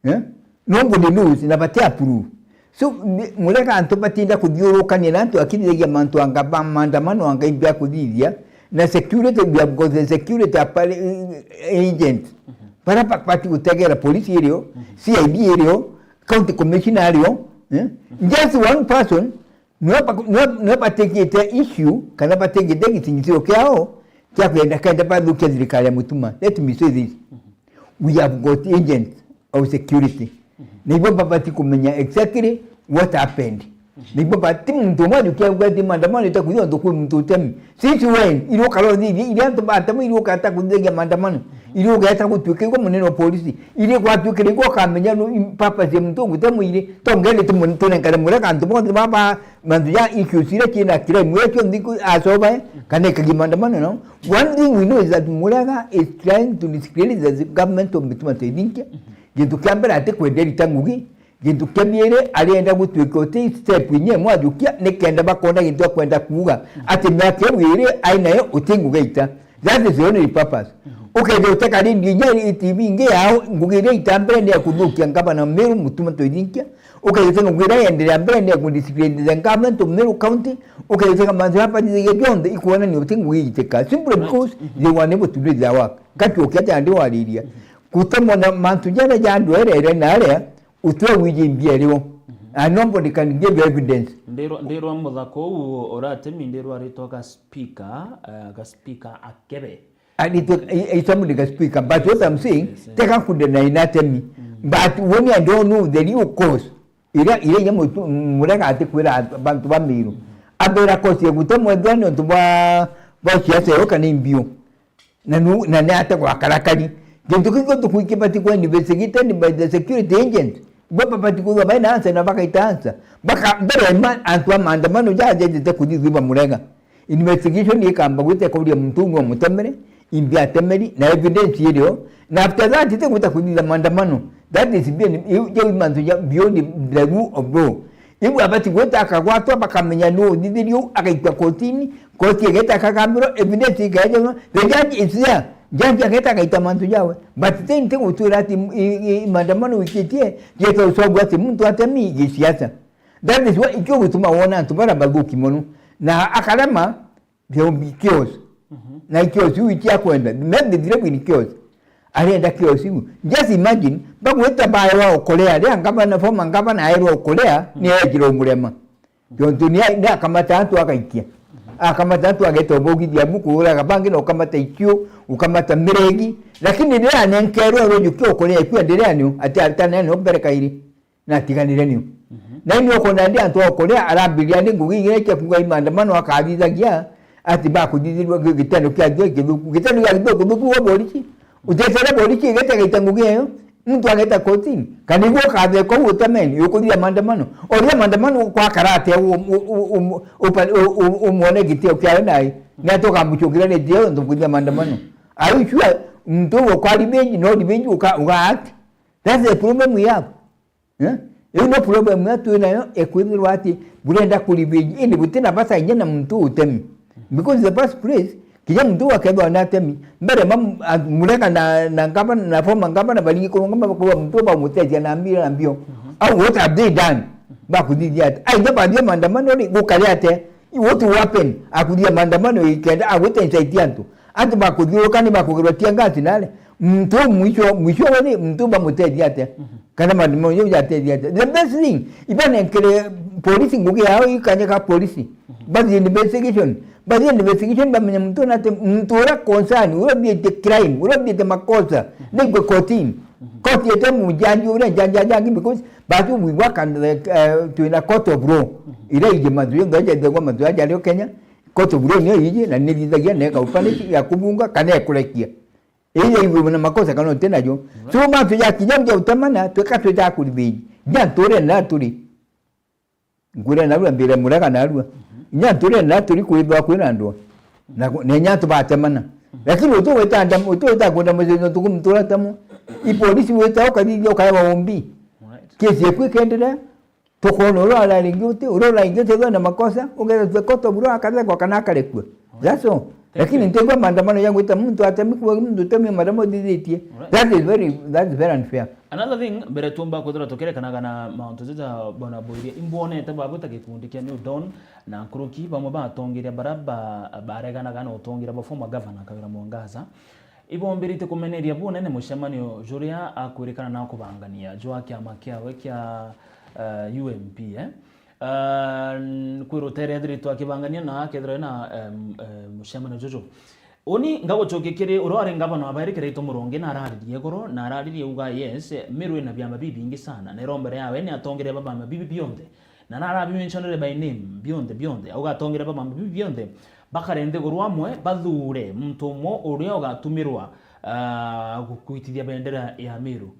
Eh? No nguni news na bati approve. So, ni, murega antu batinda kuthiurukania na antu akithithagia mantu anga ba maandamano anga imbia kuthithia, na security bia, because the security apare, eh, agent. Mhm. Bara ba-, bati gutegera police irio, Mhm. C I D irio, county commissioner ario, eh? Mhm. Just one person, no ba-, no, no batikite issue, kana batikite gicingitio kiao, kia kwenda kenda bathukia thirikari ya Mutuma. Let me say this. We have got agents of security. Na ibo babati kumenya exactly what happened. Na ibo bati muntu umwe ajukia kwati maandamano ita kuthia ndo kwi muntu utemi. Since when? Irio karo thithi, iria antu batema irio kata kuthia maandamano. Irio geta gutuika igwa munene wa polisi. Irio gwatuikire igwa kamenya no purpose ya muntu gutema ire. Tongende tunenkare murega antu bonthe baba mantu ja issues iria ciina crime iria cionthe iku-, acoba, eh, kana ikagi maandamano nao. One thing we know is that Murega is trying to discredit the government of Mutuma Toithinkia. Gintu kia mbere ati kwenda rita ngugi, gintu kia biiri arienda gutuika uti step inya imwe ajukia, nikenda bakona gintu akwenda kuuga ati miaka iu iri ai nayo uti ngugi ita. That is the only purpose. Ukethia uteka rindi inya i T V ingi yao, ngugi iria ita mbere ni ya kuthukia ngavana Meru Mutuma Toithinkia, ukethia uteka ngugi iria yenderea mbere ni ya kudiscredit the government of Meru County, ukethia uteka mantu jaria batithagia jonthe ikuonania uti ngugi igitika. Simply because they were unable to do their work. Ngatukia ati andi wariria. Gutemwa na mantu jaria jandwerere na aria, utwe wiji mbia rio. And nobody can give evidence. Ndirwa, ndirwa muthaka uu uratemi, ndirwa aritwa ga speaker, eh, ga speaker akebe. And it was, he, he summoned the speaker. But what I'm saying, yes, yes, teka kudena inatemi. But when I don't know the real cause, ira, ira inya mutu, murega ati kwira bantu ba Meru. Ambira cause ya gutemwa ethwa ni untu bwa, bwa siasa yo kana imbio. Na nu, na ni ate gwakarakari. Gintu kiu gionthe kibati kwa investigated by the security agent. Bo babati kuthwa baina answer na bakaita answer. Baka, mbere ma, antu a maandamano jajejete kuthithua bamurega. Investigation ikamba gwita ikauria muntu uu nwa mutemere, imbi atemeri, na evidence irio. Na after that, ite gwita kuthithia maandamano. That is beyond, iu, iu mantu ja beyond the rule of law. Iu abati gwita akagwatwa, bakamenya nu uthithirie uu, agaikua kotini, koti igeta akagambirwa, evidence ikaejanwa, the judge is there. Judge ageta agaita mantu jawe. But then ti gutwira ati i, i, i maandamano wikitie, jeta ucobu ati muntu atemi gisiasa. That is why ikio gutuma wona antu bara bathuki mono. Na akarema, there will be chaos. Na chaos iu itia kwenda. Maybe there will be chaos. Arenda chaos iu. Just imagine, bagwita baerwa Okolea, ria ngavana, former ngavana aerwa Okolea, ni ejire umurema. Tontu ni, ni akamata antu agaikia. Akamata antu ageta ubogithia amu kuuraga bangi na ukamata ikiu, ukamata miregi. Lakini riria anenkerwe rujukia Okolea ikua ndiria niu, ati aritane niu mbere kairi. Na atiganire niu. Na ini ukona ndi antu a Okolea arambiria ndi ngugi iria cia kuuga i maandamano akathithagia ati bakuthithirua gi-, gitendo kia thio kithuku. Gitendo kia thio kithuku wa borisi. Utetere borisi igete gaita ngugi eyo. Muntu ageta kotini. Kana igwe ukatheka uu utemeni, ukuthia maandamano. Oria maandamano kwa karate u-, u-, u-, u-, upa-, u-, u-, umwone gitio kiayo nae. Ni atoka muchungira ni jeo ndo kuthia maandamano. Are you sure? Muntu ugo kwa revenge, no revenge uka, uga act. That's the problem we have. Eh? Iu no problem yetu twinayo, ekwithirwa ati burenda ku revenge, indi butina bata inya na muntu utemi. Because the first place, kinya muntu akethwa na atemi, mbere mam-, a-, Murega na, na ngavana, na former ngavana baringi kurunga mabakuwa muntu bamutethia na mbio na mbio. Au what have they done? Bakuthithia ati. Ai, ndio bathia maandamano ri, gukari ate. What will happen? Akuthia maandamano ikenda, agwite incite antu. Antu bakuthiuruka ni bakugerwa tia ngasi nare. Muntu mwisho, mwisho we ni muntu bamutethia atia? Kana maandamano jau jatethia atia? The best thing, ibanenkere polisi ngugi yao ikanye ka polisi. Bathie investigation. Bathie investigation bamenye muntu na ati muntu uria concern, uria uthiite crime, uria uthiite makosa, naigwe kotini. Koti ete mujanji uria njanji ajangi because batu we work and, uh, twina court of law. Ira ije mantu yonthe jethagwa mantu aja rio Kenya. Court of law niyo iji na nithithagia na ika upanish ya kubunga kana ya kurekia. Either iwe na makosa kana uti najo. So mantu ja kinya ndia utemana tweka twita ku revenge. Nya nture na turi. Ngure narua mbire Murega narua. Nya nture na turi kwithwa kwina ndwa. Na ku-, na nya tubatemana. Lakini utu wita ndam-, utu wita kunda muthenya tukumtura tamo. I polisi wita ukathithia ukaya wa umbi. Kesi eku ikendelea. Tukona uria uraringi uti, uria uraringi uti ethwa na makosa, ugetha twe court of law akathekwa kana akarekua. That's all. Lakini ntigwa maandamano ya gwita muntu atemi kuwa muntu utemi maandamano uthithitie. That is very, that is very unfair. Another thing, mbere tumba kwithirwa tukirekanaga na mauntu jaja bona Boiria, imbwonete baba ta gikundi kia New Dawn na nkuruki bamwe ba atongeria bara ba-, bareganaga na utongeria bwa former governor Kawira Mwangaza. Ibombirite kumeneria bunene mucemanio juria akwirikana na kubangania jwa kiama kiawe kia, eh, U M P, eh. Eh, n-, kwirutere ethiritwe akibangania na akethirwa ena, em, eh, mucemanio juju. Uni ngagucokia kiri uria wari ngavana wa bairi Kiraitu Murungi, na araririe iguru, na araririe uga, yes, Meru ina biama bibingi sana, na irombere yawe ni atongeria ba biama bibi bionthe, na narabimentionere by name bionthe, bionthe, auga atongeria ba biama bibi bionthe bakare nthiguru amwe, bathure muntu umwe uria ugatumirwa, ah, gu-, kuitithia bendera ya Meru.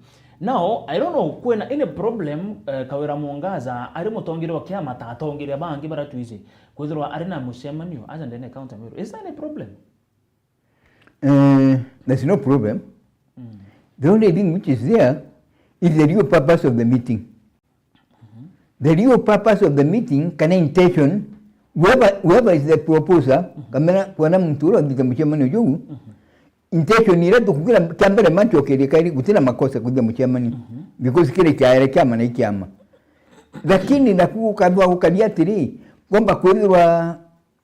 Now, I don't know, kwina any problem, eh, Kawira Mwangaza ari mutongeria wa kiama ta atongeria bangi baria twici, kwithirwa ari na mucemanio aja ndene ya county ya Meru? Is there any problem? Eh, there's no problem. Mm. The only thing which is there is the real purpose of the meeting. The real purpose of the meeting, kana intention, whoever, whoever is the proposer, kamera kuona muntu uria uthite mucemanio juu, intention iria tukugira kia mbere manchokerie kairi, gutina makosa kuthia mucemanio. Because kiri kiaere kiama na ikiama. Lakini naku gukathwa gukaria atiri, ngomba kwithirwa,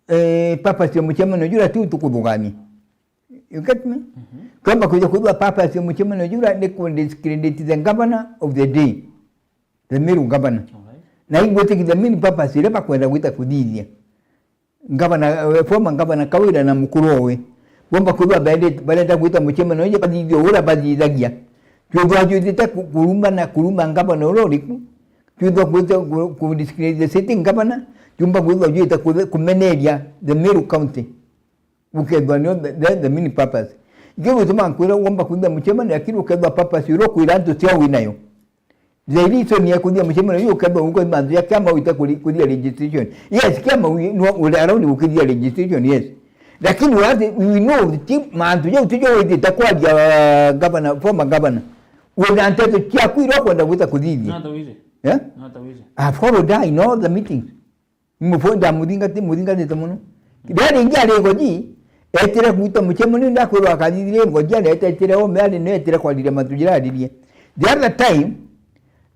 eh, purpose ya mucemanio jura tu tukuthugania. You get me? Ngomba kwija kwithirwa purpose ya mucemanio jura ni ku discredit the governor of the day. The Meru governor. Alright. Na ingwitikia the main purpose iria bakwenda gwita kuthithia. Governor, eh, former governor Kawira na mukuru owe. Bomba kwithirwa bende-, barenda gwita mucemanio uju bathithie uria bathithagia. Twithwa jwitite ku-, kuruma na kuruma governor uria uriku. Twithwa gwita ku-, ku discredit the sitting governor. Jumba kwithwa jwita ku-, kumeneria the Meru county. Ukethwa nio the, the, the main purpose. Ikio gituma nkwira ugomba kuthia mucemanio, lakini ukethwa purpose uria ukwira antu cio winayo. The reason ya kuthia mucemanio uyu ukethwa uko mantu ya kiama wita kuri-, kuthia registration. Yes, kiama wi-, no, uri around gukithia registration, yes. Lakini we have to, we know the team, mantu jau tijo witite kwaria, uh, governor, former governor. Wina nteto ciaku iria ukwenda gwita kuthithia. Nata wize? Eh? Nata wize? I've followed her in all the meetings. Mufundi amuthingati-, muthingatite mono. Riria ringi ari Ngoji, etire gwita mucemanio, ndakwirwa akathithirie Ngoji, aretire ome, ari no etire kwariria mantu jira aririe. The other time,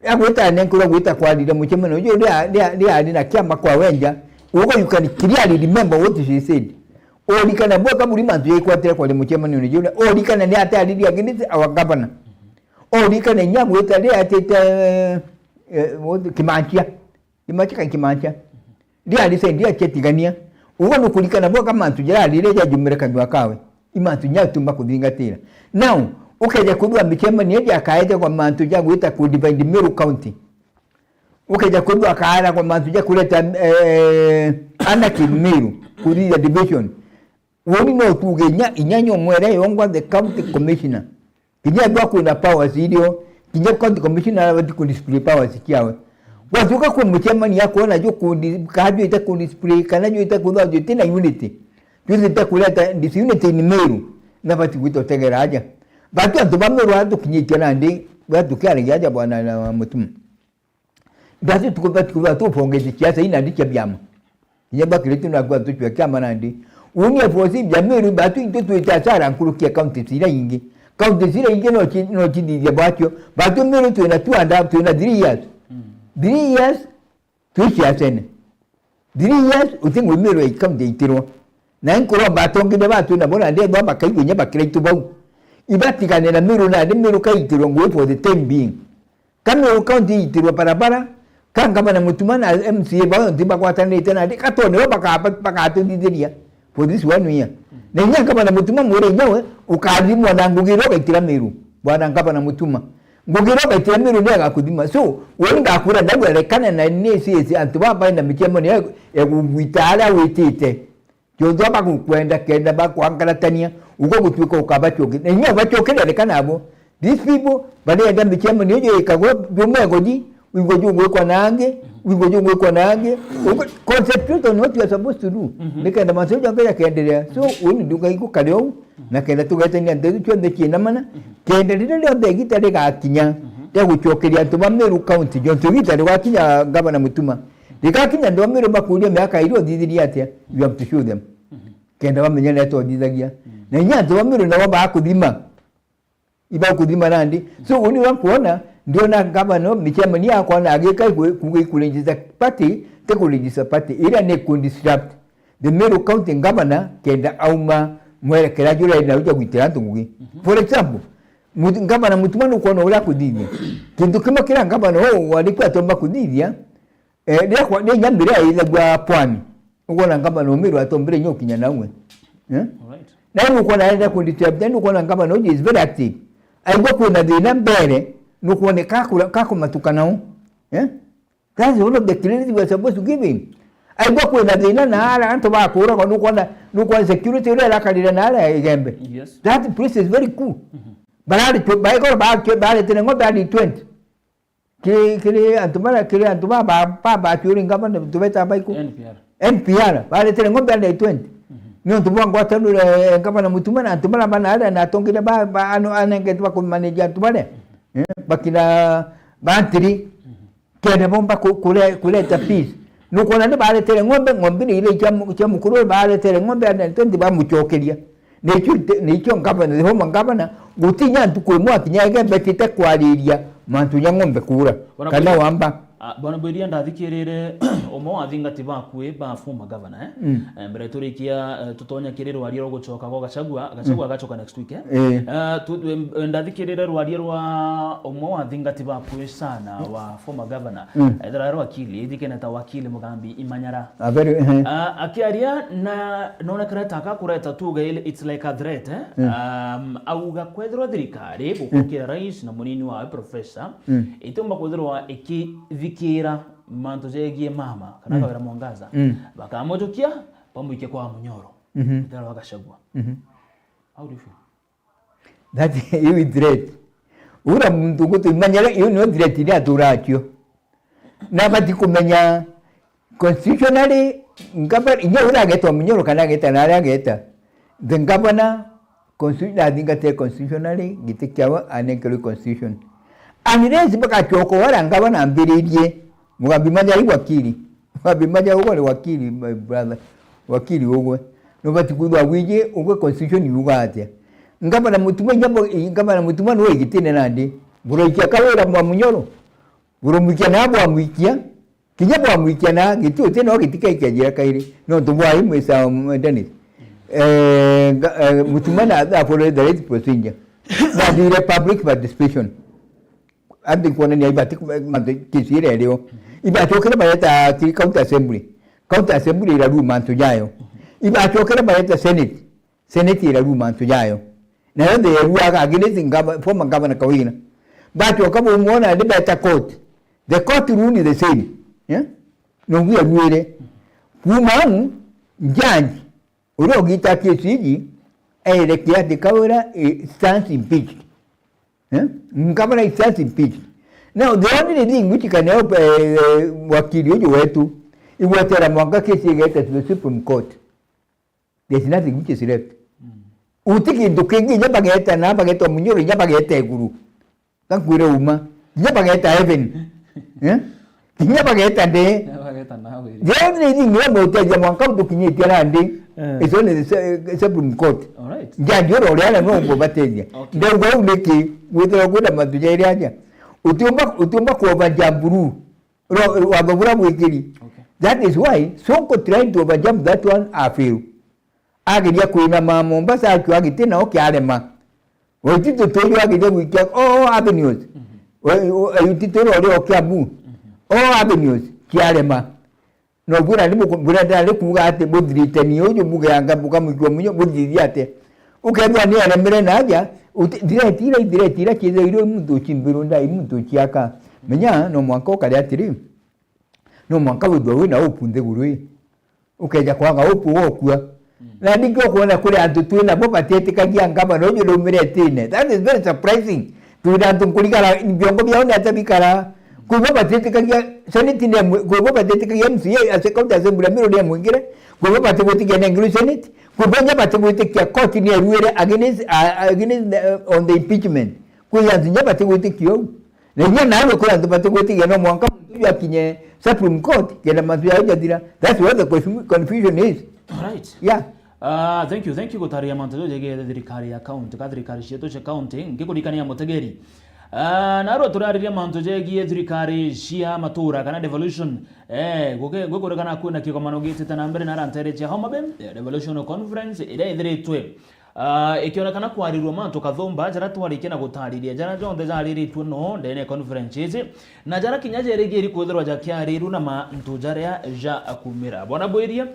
agwita nenkwirwa gwita kwariria mucemanio uju, ria, ria, ria ari na kiama kwa wenja, ugo you can clearly remember what she said. Orikana bwa kaburi mantu yaikwatire kwari mucemanio ni jura. Orikana ni ataririe against our governor. Orikana inya gwita ria atite, eh, eh, Kimanchia. Imatika nkimancha. Ria risendia chetigania. Ugo nukurikana bwa kama mantu jara rire ja jumire kanwa kawe. Imantu nya tumba kuthingatira. Now, ukeja kwithwa micemanio iri akaete kwa mantu ja gwita ku divide Meru County. Ukeja kwithwa akaara kwa mantu ja kureta, eh, anarchy Meru, kuthithia division. Uuni no tuge inya, inya nyomwere yongwa the county commissioner. Kinya ethwa kwina powers irio, kinya county commissioner abati ku display powers ciawe. Gwatuka kwi mucemania akwona jo ku di-, kana jwite ku display, kana jwite kwithwa jwite na unity. Jwite kureta disunity in Meru, na bati gwita utegera aja. Batu antu ba Meru atukinyitie nandi, batukiaragia aja bwana na Mutuma. Basi tuku-, bati kwithwa tubongete siasa ina ndi cia biama. Kinya bakirite na kwa tuchwe kiama nandi. Uuni F O C bia Meru batu into twite asara nkuruki ya counties ira ingi. Counties ira ingi no chi-, no chithithia bwacho. Batu Meru twina two and a half, twina three years. Mm. Three years, twi siasene. Three years, uti ngwi Meru ya county itirwa. Na nkuromba atongeria batu na bona ndethwa bakaigua inya bakira itu bau. Ibatigane na Meru nandi Meru kaitirwa ngui for the time being. Ka Meru County iitirwe barabara, ka ngavana Mutuma na M C A bao nthi bagwatanite nandi, ka twone bo baka-, bakatuthithiria for this one year. Na inya ngavana Mutuma mwire inya we, ukathimwa na ngugi iria ugaitira Meru, bwana ngavana Mutuma. Ngugi iria ugaitira Meru ni agakuthima. So, we ngakwira ndauga rekana na ni C S antu baba baina michemo ni ya, ya kugwita aria witite. Jonthe bagukwenda kenda bakwangaratania, ugo gutuika ukabacokeria. Na inya ubacokeria reka nabo. These people, barenda micemanio ijo ikagwe, jumwe Ngoji, wigwe jungwikwa nangi, wigwe jungwikwa nangi. Ugo concentrate on what you are supposed to do. Mhm. Nikenda mantu jonthe jakenderea. So, uni nduga igukare ou, na kenda tugetania ndeto cionthe ciina mana, kenda riria rionthe igita rigakinya, mhm, ria gucokeria antu ba Meru County, jontu igita rigakinya Gavana Mutuma. Rigakinya antu ba Meru bakuria miaka iri uthithirie atia, you have to show them. Mhm. Kenda bamenya ni atia uthithagia. Mm. Na inya antu ba Meru nabo bakuthima. Ibakuthima nandi. So, uni wa kuona, ndiona ngavana, micemanio yakwa na agika iku-, kuga iku register party, ti ku register party. Iria ni ku disrupt the Meru County governor, kenda auma mwerekera juria na uja gwitira antu ngugi. Mhm. For example, mutu-, ngavana Mutuma nukwona uria akuthithia. Kintu kimwe kiria ngavana uu wari kwi atomba kuthithia, Eh, riria kwa, riria inya mbere yaithagua pwani, ukwona ngavana Umiru atombire inya ukinya nawe. Eh? Alright. Na nukwona arenda ku disrupt, nukwona ngavana uju is very active. Aigua kwina thina mbere, nukwona kakura-, kakumatuka nao. Eh? That's one of the credit we are supposed to give him. Aigua kwina thina na ara antu bakuragwa, nukwona, nukwona security uria irakarire na ara Igembe. Yes. That place is very cool. Mhm. Barari, baikora ba-, baretire ng'ombe hadi twenty. Kiri, kiri antu bara, kiri antu ba, ba, ba, ba, kiri ngavana, tubeta baiku? N P R. N P R, baretire ng'ombe hadi twenty. Mhm. Ni untu bwa ngwataniro ya ngavana Mutuma na antu bara bana aria na atongeria ba, ba, ano, anengetwe ba kumanage antu baria. Mhm. Eh, bakira bantiri. Mhm. Kenda bomba ku-, kure-, kureta peace. Nukwona ni baretere ng'ombe, ng'ombe ni ile cia mu-, cia mukuru, baretere ng'ombe, and then twenty bamucokeria. Nikio te-, nikio ngavana, the former governor, gutinya ntuku imwe akinya Igembe atite kwariria mantu ja ng'ombe kuura. Bwana kana Bwiri-, wamba. Ah, Bwana Bwiria, ndathikirire umwe wa athingati baku ba former governor, eh? Mm. Eh, mbere turikia, eh, tutonya kiri rwaria rwa gucoka gwa Gachagua, Gachagua Mm. agacoka next week, eh? Eh. Eh, tu-, em, ndathikirire rwaria rwa umwe wa athingati baku sana wa former governor. Mm. Ethira ari wakili, ithikene ta wakili Mugambi Imanyara. A very, eh. Ah, akiaria na nonekana ta akakureta tuge ile it's like a threat, eh? Mm. Um, auga kwethirwa thirikari gukukira rais na munini wawe professor, Mm. itiumba kwithirwa ikithikira mantu jegie mama kana Mm. Kawira Mwangaza. Mm. Bakamujukia, bamwikie kwa munyoro. Mhm. Ethira wa Gachagua. Mhm. How do you feel? That, hiyo ni threat. Ura muntu ngutu imanyire, hiyo niyo threat iria atura acio. Na bati kumenya constitutionally, ngavana, inya ura ageta munyoro kana ageta na aria ageta. The governor constitu-, athingatire constitutionally, giti kiawe anenkerwe constitution. Unless bagacoka wara ngavana ambiririe, Mugambi Manya i wakili. Mugambi Manya ugwe ni wakili, my brother. Wakili ugwe. Nubati kwithwa wiji ugwe constitution yuga atia. Ngavana Mutuma inya bo-, ngavana Mutuma niwe igitine nandi. Buroikia Kawira mwa munyoro. Buromwikia na bwamwikia. Kinya bwamwikia na giti uti no gitikaikajira kairi. Nontu bwa imwe sa Dennis. Eh, nga-, eh, Mutuma na, na follow the right procedure. Bathire public participation. Anti kuonania ibati ku-, mantu kesi iria irio. Ibacokere bareta ki-, county assembly. County assembly irarua mantu jayo. Ibacokere bareta senate. Senate irarua mantu jayo. Nayo the yaruaga against gava-, former governor Kawira. Bacoka bumwona ndi beta court. The court rule is the same. Yeah? No we aruire. Kuma au, judge uria ugita kesi iji, erekia ati Kawira, eh, stands impeached. Eh? Ngavana is stands impeached. Now, the only thing which can help, eh, eh, wakili uju wetu, igwetera mwanka kesi igete to the Supreme Court. There's nothing which is left. Mm. Uti kintu kingi, inya bageta na bageta munyoro, inya bageta iguru. Gakwire uma. Inya bageta heaven. Eh? Inya bageta nde. Inya bageta nawe. The only thing we mutethia mwanka utukinyitie nandi. Eh. It's only the se-, Supreme Court. All right. Jaji oro uria na no ngo batethia. Okay. Ndauga u niki, gwithira kwina mantu jairi aja. Utiumba, utiumba kuova jamburu. Ro-, watho buria bwikiri. Okay. That is why Sonko trying to overjump that one, afail. Ageria kwinama Mombasa, akio agiti nao kiarema. Waititu tuju ageria gwikia all avenues. Mhm. Wa-, wa-, Waititu ro rio Kiambu. Mhm. All avenues kiarema. No bwira ni buku-, bwira ndari kuuga ati buthirite ni uju bugeanga bukamwikua munyo buthithia ate. Ukethwa ni aremere na aja, uti-, threat ira, threat ira ciithairwe muntu ucimbirwo ndai muntu uciaka. Menya, no mwanka ukare atiri, no mwanka withwe wina hope nthiguru ii. Ukeja kwaga hope ugokua. Mm. Na ndingi ukwona kuri antu twina bo batietikagia ngavana uju raumire itine. That is very surprising. Twina antu nkurigara biongo biao ni atia bikara. Kwi bo batietikagia senate ni emwe, kwi bo batietikagia M C A, ase county assembly ya Meru ni emwingire. Kwi bo batigwitikia nengerwe senate. Kwi bo nya batigwitikia court ni eruire against, uh, against the, uh, on the impeachment. Kwi antu nya batigwitikia uu. Na inya nawe kwi antu batigwitikia, no mwanka muntu uyu akinye Supreme Court, kenda mantu yao jathira. That's what the confu-, confusion is. All right. Yeah. Ah, thank you, thank you gutaria mantu jajegie thirikari ya county, ka thirikari cietu cia county, ngikurikania mutegeri. Ah, narua turariria mantu jegie thirikari cia matura kana devolution. Eh, guke-, gukurikana kwina kikomano gitite na mbere na arantere cia Homa Bay, eh, Devolution Conference, iria ithiritwe Ah, ikionekana kwarirua mantu kathumba, jaria twarikia na gutariria, jaria jonthe jariritue no ndene ya conference iji, na jaria kinya jerigiiri kwithirwa jakiarirua na mantu jaria jakumira. Bwana Bwiria,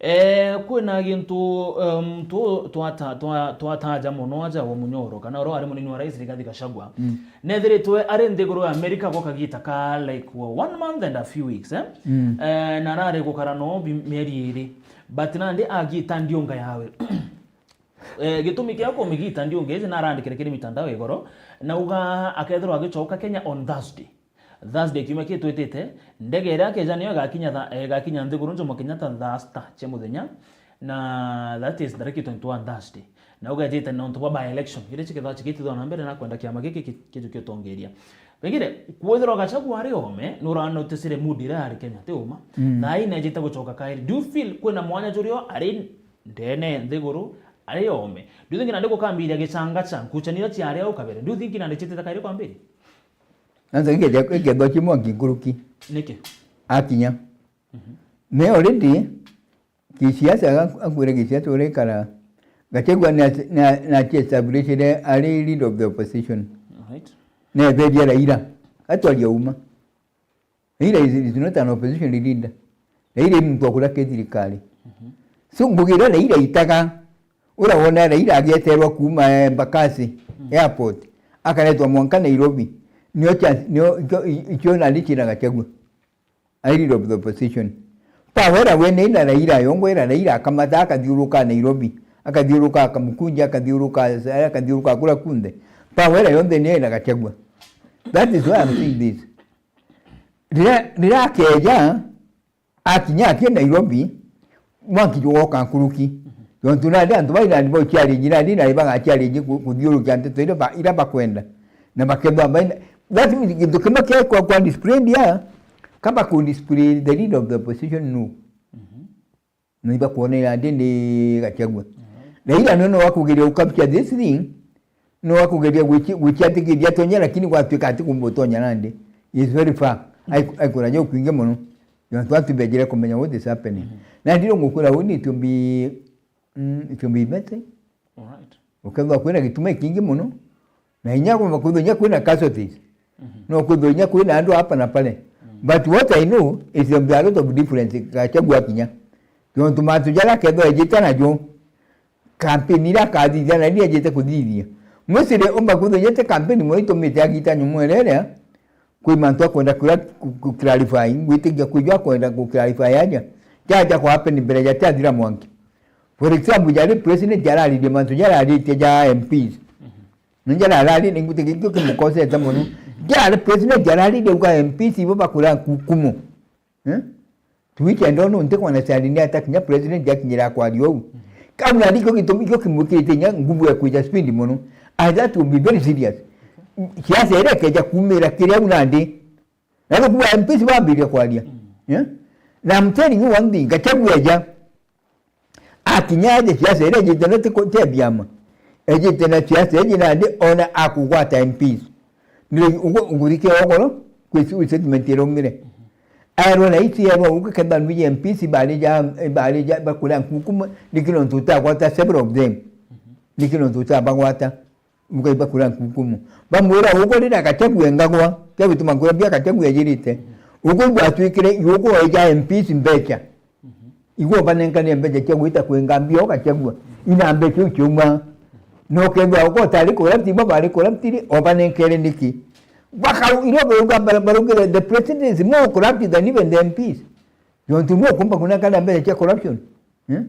Eh, kwina gintu, um, tu-, twata-, twa-, twataja mono aja wa Munyoro, kana uria wari munini wa rais Rigathi Gachagua. Mm. Nethiritwe ari nthiguru ya Amerika gwa kagita ka, like, one month and a few weeks, eh? Mm. Eh, na arari gukara no bi-, mieri iri. But nandi agita ndiunga yawe. Eh, gitumi kia kumigita ndiunga iji narandikire kiri mitandao igoro, na uga akethirwa agicoka Kenya on Thursday. Thursday kiumia kitwitite, ndege iria akeja niyo igakinya tha-, eh, igakinya nthiguru Jomo Kenyatta thaa sita cia muthenya, na that is tarehe twenty-one Thursday. Na ugejite nontu bwa by election, iria cikethagwa cikitithwa na mbere na kwenda kiama giki ki-, kijukie utongeria. Pengine, kwithirwa Gachagua ari ome, nuranoticire mood iria yari Kenya, ti uma? Mm. Thaa ii nejite gucoka kairi. Do you feel kwina mwanya jurio ari ndene nthiguru, ari ome? Do you think nandi gukambiria gicanga cha nkuchanio ciari au kabere? Do you think nandi citite kairi kwambiria? Nanza gikethwa kimwanki nkuruki. Niki? Akinya. Mhm. Me already kisiasa, ga-, akwire kisiasa urikara. Gachagua ni ati-, ni a-, ni aci-establishire ari leader of the opposition. Alright. Neberia Raila. Atwaria uma. Raila is, is not an opposition leader. Raila ni muntu wa kuraka thirikari. Mhm. So, ngugi iria Raila aitaga, uria wona Raila agieterwa kuuma, eh, Embakasi, mm, airport, akaretwa mwanka Nairobi, nio chance, nio, ikio, ikio nandi kina Gachagua. Ari leader of the opposition. Power iria wene ina Raila, yongwa iria Raila akamata, akathiuruka Nairobi, akathiuruka Kamukunji, akathiuruka, akathiuruka kura kunthe. Power iria yonthe ni ina Gachagua. That is why I'm saying this. Riria, riria akeja, akinya akie Nairobi, mwanki jugoka nkuruki. Tontu nandi antu bai nandi bau challenge, nandi nandi bagachiallenge ku-, kuthiurukia nteto iria ba-, iria bakwenda. Na bakethwa baina, that means gintu kimwe kia kwa, kwa discipline ya, kaba ku discipline the leader of the opposition, no. Mhm. Na ibakwonera ndi ni Gachagua. Mhm. Raila no, no akugeria u capture this thing, no akugeria gwichi-, gwichiatikithia atonya, lakini gwatuika ati kumbutonya nandi. He is very far. Mhm. Ai-, aikuraja ukwingi mono. Tontu atubejire kumenya what is happening. Mhm. Na ndiro ngukwira uu ni it will be, mm, it will be better. Alright. Ukethwa kwina gituma ikingi mono, na inya kwithwa inya kwina casualties. Mhm. No kwithwa inya kwina andu hapa na pale. Mm. But what I know is there will be a lot of difference Gachagua akinya. Tontu mantu jaria akethwa ejite najo, campaign iria akathithia na iria ejite kuthithia. Mostly umba kwithwa inya ti campaign mono itumite agita nyumo iria iria, kwi mantu akwenda kura-, ku-, ku-, clarify, ngwitikia kwi jo akwenda ku clarify aja. Jaja ku happen mbere ja tiathira mwanki. For example, jari president jararirie mantu jararitie ja M Ps. Mhm. Ni jararari ni ngwitikia ikio kimukosete mono. Jari president jararirie uga M Ps ibo bakura nkukumo. Eh? To which I don't know, ntikwona Sali ni atakinya president akinyira kwaria uu. Kau nandi ikio gitumi, ikio kimwikirite inya nguvu ya kwija speed mono. And that will be very serious. Siasa iria ikeja kumira kiria u nandi. Na riu kuuga M Ps bambiria kwaria. Mm. Yeah? Na I'm telling you one thing, Gachagua eja. Akinya aje siasa iria ejite na ti ku-, ti ya biama. Ejite na siasa iji nandi ona akugwata M Ps. Ndio ugu-, uguthikia ugoro, kwi si-, statement iraumire. Aerwa na iti aerwa ugu kenda nwi M Ps bari ja, bari ja, bakura nkukumo, niki nontu utagwata several of them. Niki nontu utabagwata, mukaiba kura nkukumo. Bamwira ugu rira Gachagua engagwa, kia gutuma nkura bia Gachagua ejirite. Ugu igwatwikire, iugu eja M Ps mbecha. Igwe ubanenkane mbecha cia gwita kwinga mbio Gachagua, ina mbecha iu ciauma. Na ukethwa uko utari corrupt, ibo bari corrupt ri, ubanenkere niki? Bakau-, irio bauga bara-, baraugire, "The president is more corrupt than even the M Ps." Jontu nwe ukumba kunenkana mbecha cia corruption? Eh?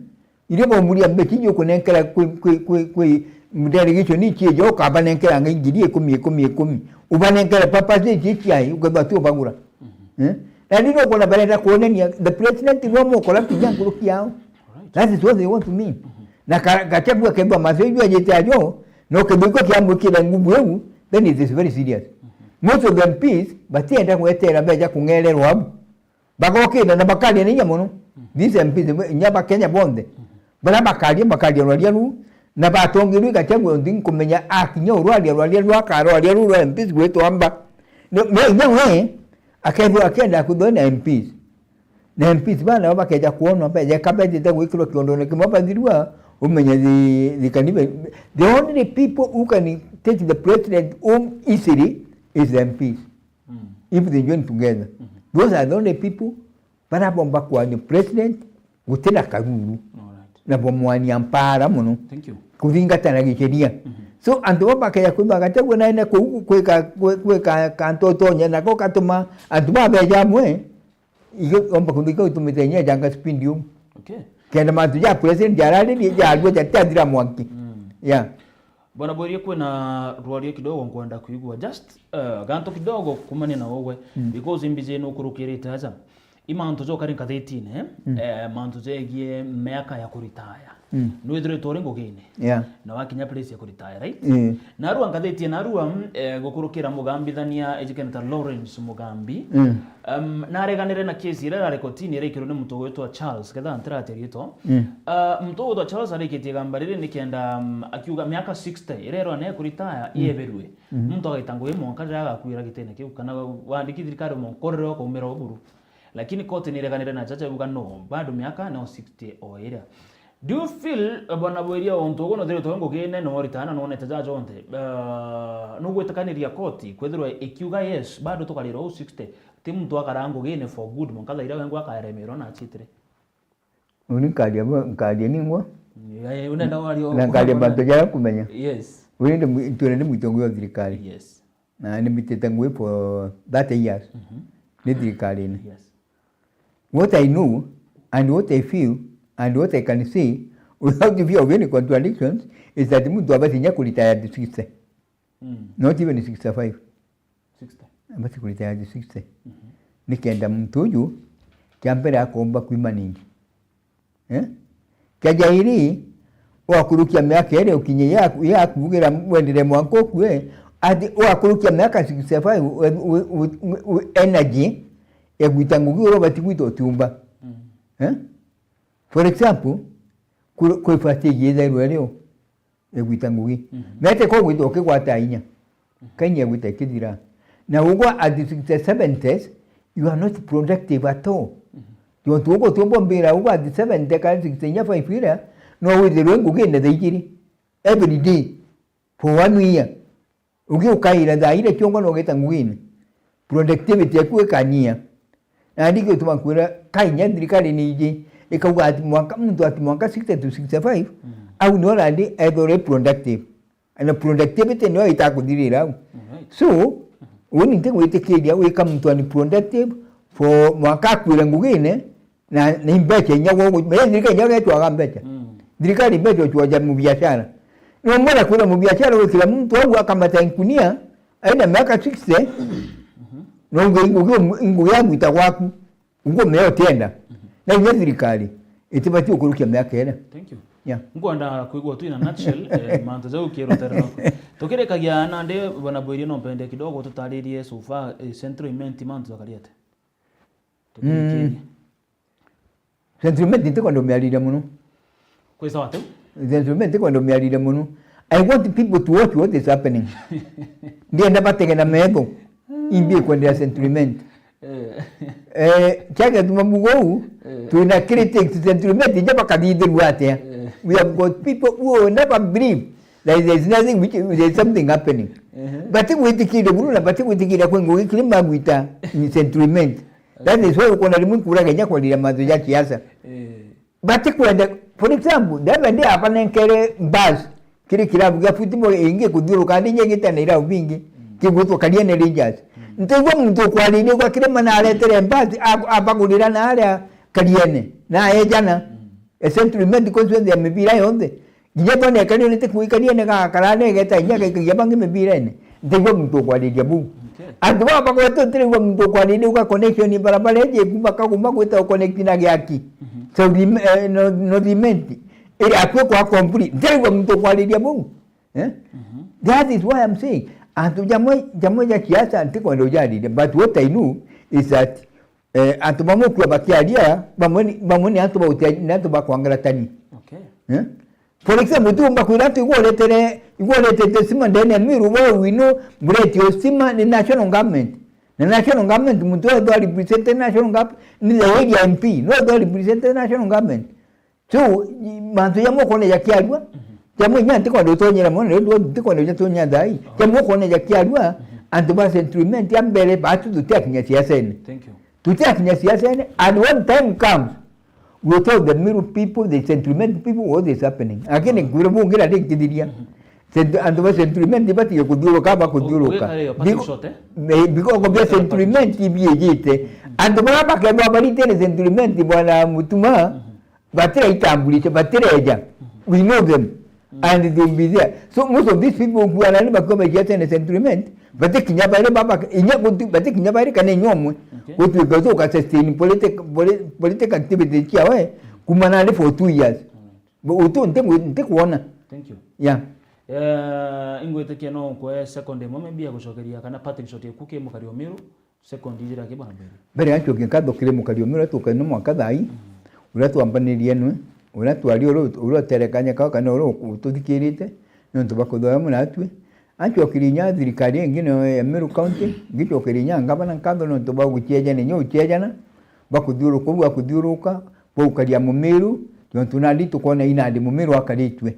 Irio baumuria mbecha iu ukunenkera kwi, kwi, kwi, kwi delegation ici ijo, ukabanenkera ngai ngiri ikumi, ikumi, ikumi. Ubanenkere purpose ici ciai, ukethwa ti ubagura. Eh? Na ni nokona barenda kuonania the president no more corrupt than nkuruki yao. Alright. That is what they want to mean. Mhm. Na ka-, Gachagua kethwa macio iu ajite ajo, no kethwa iko kiamwikire nguvu iu, then it is very serious. Mhm. Most of the M Ps batienda gwetera mbecha kung'ererwa au. Bagokira na bakaria na inya mono. Mhm. These M Ps, inya ba Kenya bonthe. Mhm. Bara bakaria, bakaria rwaria ruu, na batongerwe Gachagua, ndi nkumenya akinya urwaria rwaria ruu, akarwaria ruu rwa M Ps gwitwa mba. No, no inya we, akethirwa akenda kuthwa na M Ps. Na M Ps bana nabo bakeja kuonwa, beja kabejete gwikirwa kiondone kimwe bathirua, umenye the, the can even, the only people who can take the president home easily is the M Ps. Mm. If they join together. Mm-hmm. Those are the only people barabomba kwania president, Gutina karuru. Alright. Na bwamwania mpara mono. Thank you. Kuthingata na gikiria. Mhm. So, antu baba bakeja kwimba Gachagua naene kuu kwika, kwi-, kwika kantu utonye nako gatuma antu babeja amwe, igomba kuntu ikau itumite inya janga speed yu. Okay. Kenda mantu ja president jararirie jarua jatiathira mwanki. Mm. Yeah. Bwana Bweria, kwina rwaria kidogo nkwenda kwigua. Just, uh, gantu kidogo kumania na ugwe. Mm. Because imbiji nukurukirite aja. I mantu ja ukari nkathitine, mm, eh, mantu jegie miaka ya kuritaya. Mm. Nwithiritwe uri ngugine. Yeah. Na wakinya place ya kuritaya, right? Mm. Narua nkathitine, narua, mm, eh, gukurukira mugambithania ejikene ta Lawrence Mugambi. Mm. Um, nareganire na kesi iria irari kotini iria ikirwe ni muntu ugwitwa Charles, ketha ntirate riitwa. Mm. Uh, muntu ugwitwa Charles arikitie igamba riri nikenda, um, akiuga miaka sixty iria irwa ne kuritaya, mm, iebirwe. Mm. Muntu agaita ngugi mwanka riria agakuira gitine kiu, kana wandiki thirikari mwanka riria ukaumira uburu. Lakini koti nireganire na jaji auga no, bado miaka no sixty o iria. Do you feel, eh, Bwana Bweria, untu ugu nuthiritwe ngugine na uritana na wonete jaji onthe? Eh, nugwitikaniria koti kwithirwa ikiuga yes, bado tukarirwa u sixty? Ti muntu akara ngugine for good, mwanka thaira wengwa akaremerwa na achitire. Uni nkaria bo-, nkaria ningwa. Eh, unenda wario na nkaria bantu jaria kumenya. Yes. Uni ndi mu-, ntwire ndi mutongoria wa thirikari. Yes. Na nimbitite ngugi for thirty years. Mhm. Ni thirikarine. Yes. What I know and what I feel and what I can say without fear of any contradictions is that muntu abati inya kuretire at sixty. Mm. Not even sixty-five. Sixty. Abati kuretire at sixty. Mhm. Nikenda muntu uju kia mbere akomba kwimanage. Eh? Kia jairi, ugakurukia miaka iria ukinye yaku, yaku ugira wendere mwanka ukue, ati ugakurukia miaka sixty-five with, with, with, with energy ya gwita ngugi uria ubati gwita utiumba. Mm. Eh? For example, kwi, kwi first stage ithairwe rio, igwita ngugi. Mhm. Mete ko gwita ukigwata inya. Mhm. Kainya igwita ikithira. Na ugwa at sixty-seven test, you are not productive at all. Mhm. Tontu ugwa utiumba mbira ugwa at seventy kana sixty inya five ira, no withirwe ngugine thaa ijiri. Every day. For one year. Ugiukaira thaa iria ciongo na ugita ngugine, productivity yaku ikanyia. Na ndigi utuma kwira kainya thirikari ni iji, ikauga ati mwanka, muntu ati mwanka sixty to sixty-five, mm, au nio randi ethore productive. Na productivity nio itakuthirira au. Alright. So, uni ntigwitikiria wika muntu ani productive for mwanka akwire ngugine, Na, na imbecha inya gwo, menya thirikari inya getwaga mbecha. Mm. Thirikari mbecha uchwaja mubiashara. No mbona kwira mubiashara wikira muntu au akamata inkunia, aina miaka sixty, mhm, no ngu, ngu, ngu ya gwita gwaku, ngu meo tenda. Mhm. Na inya thirikari, itibati ukurukia miaka ina. Thank you. Yeah. Ngwenda kwigua tu in a nutshell, eh, mantu jau kirutero naku. Tukirikagia nandi, Bwana Bwiria, no mpende kidogo tutaririe so far, eh, Central Imenti mantu jakari atia? Mm. Tukirikirie. Central Imenti ntikwenda umiarire mono. Kwi sawa tu? Central Imenti ntikwenda umiarire mono. I want people to watch what is happening. Ndienda batege na metho. Imbi kwendera Central Imenti. Eh. Eh, kia gituma mbuga uu, eh, twina critics Central Imenti nja bakathithirua atia. Eh. We have got people who will never believe that there is nothing which, there is something happening. Ehe. Bati gwitikiria buru na bati gwitikiria kwi ngugi kiri magwita in Central Imenti. That is why ukona rimwe nkuraga inya kwarira mantu ja siasa. Eh. Batikwenda, for example, the other day abanenkere bus kiri kirabu gia football ingi kuthiuruka ndi nyegite na irabu bingi, mm, kigwitwa Kariene Rangers. Mm. Ntigwa muntu ukwariria gwa kirima na aretere bus, ab-, abagurira na aria Kariene, na ejana. Mm. E Central Imenti constituency ya mibira yonthe. Nginya twana ekari urite kuikaria ni gakara ni geta inya gaikagia bangi mibirene. Ntigwa muntu ukwariria buu. Okay. Antu baba bagwete ntirigwa muntu ukwariria uga connection barabara iji kuma Kaguma gwita connect na Giaki. Mhm. South Im-, eh, North, North Imenti. Iri akue kwa complete. Ntirigwa muntu ukwariria buu. Eh? Mhm. That is why I'm saying, antu jamwe, jamwe ja siasa ntikwenda ujariria. But what I know is that Eh, antu bamwe ukua bakiaria, bamwe ni, bamwe ni antu ba utia-, ni antu ba kwangaratania. Okay. Eh? For example, tu umba kwira antu igwa uretere, igwa uretete stima ndene ya Meru, we, we know, mureti o stima ni national government. Na national government, muntu wethe wa represent national government, ni the area M P, no wethe wa represent national government. So, i-, mantu jamwe ukona jakiarua, mhm, jamwe inya ntikwenda utonyera mono, nontu ntikwenda uja tonya thai. Aha. Jamwe ukona jakiarua, mhm, antu ba Central Imenti a mbere, batu tutiakinya siasene. Thank you. Tutiakinya siasene, and when time comes, We tell the Meru people, the Central Imenti people what is happening. Lakini nkwira bungira ndi nkithiria. Cent-, antu ba Central Imenti batige kuthiuruka, bakuthiuruka. Ugikara iyo, Patrick Short, eh? Because bia Central Imenti biijite. Antu bara bakethwa baritene Central Imenti, bwana Mutuma, batira itambulisho, batireja. We know them. And they will be there. So most of these people who are nani bakiwa baijia tene Central Imenti, batikinya baire baba, inya gutu-, batikinya baire kana inya umwe. Okay. Gutuika utuka sustain politic-, poli-, political activity ciawe, kuma nari for two years. Alright. Utu ntiku-, ntikuona. Thank you. Yeah. Eh, ingwitikia no nkwe second imwe maybe ya gucokeria kana Patrick Short eku ki mukari o Meru. Second ijira ki bwana Mbere. Mbere ya ncokie nkatho kiri mukari o Meru uria tukaina mwanka thaa ii, uria twambanirie nwe, uria twari uru-, uria uterekanyeka kana uria ututhikirite, nontu bwa kuthoya muna atwi. Ancokeria inya thirikari ingi nayo ya Meru County, ngicokeria inya ngavana nkatho nontu bwa guciejana inya uciejana, bwa kuthiuruka, bwa kuthiuruka, bwa gukaria Mumiru, nontu nandi tukona inandi Mumiru akaritue.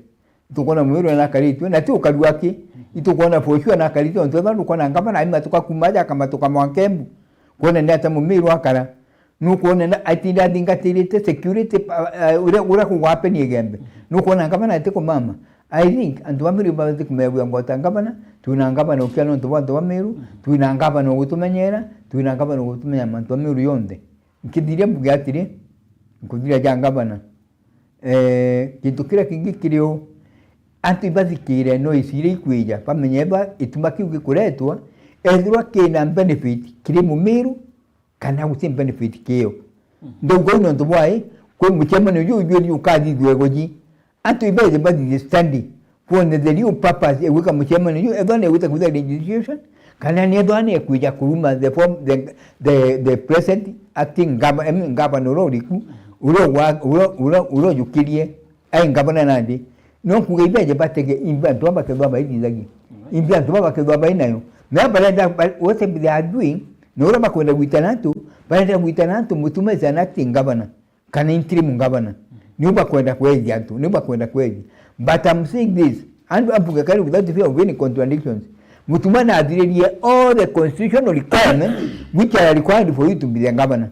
Itukwona Mumiru nakaritue, na ti ukarua aki. Itukwona for sure nakaritue, ontu ethwa ndukwona ngavana aimatuka kuma aja akamatuka mwanka Embu. Kwona ni ata Mumiru akara. Nukwona na atinda athingatirite security, uh, uh, uria, uria kugwapeni Igembe. Nukwona ngavana atikumama. I think antu ba Meru babati kumegua ngota ngavana, twina ngavana ukia nontu bwa antu ba Meru, twina ngavana ugutumenyera, twina ngavana ugutumenya mantu ba Meru yonthe. Nkithiria mbuge atiri, nkuthiria ja ngavana. Eh, gintu kiria kingi kiri o, antu ibathikire noise iria ikwija, bamenye ethwa ituma kiu gikuretwa, ethirwa kina benefit kiri Mumiru, kana guti benefit kio. Ndauga uu nontu bwai, kwi mucemanio juu jwiri ukathithua igoji. Antu ibaije bathithie study, kwone the real purpose ya gwika mucemanio juu, ethwa ni gwita kwitha legislation, kana ni ethwa ni kwija kuruma the form, the, the, the present acting gov-, I mean, governor uria uriku, uria ugwa-, uria, uria, uria ujukirie, ai ngavana nandi. No kuga ibeje batege imbi antu aba bakethwa baithithagia. Imbi antu aba bakethwa bainayo. Na barenda, ba-, what they are doing, na uria bakwenda gwitana antu, barenda gwitana antu Mutuma is an acting governor. Kana interim governor. Niu bakwenda kwethia antu, niu bakwenda kwethia. But I'm saying this, and I'm kari without fear of any contradictions. Mutuma nathiririe all the constitutional requirements which are required for you to be the governor.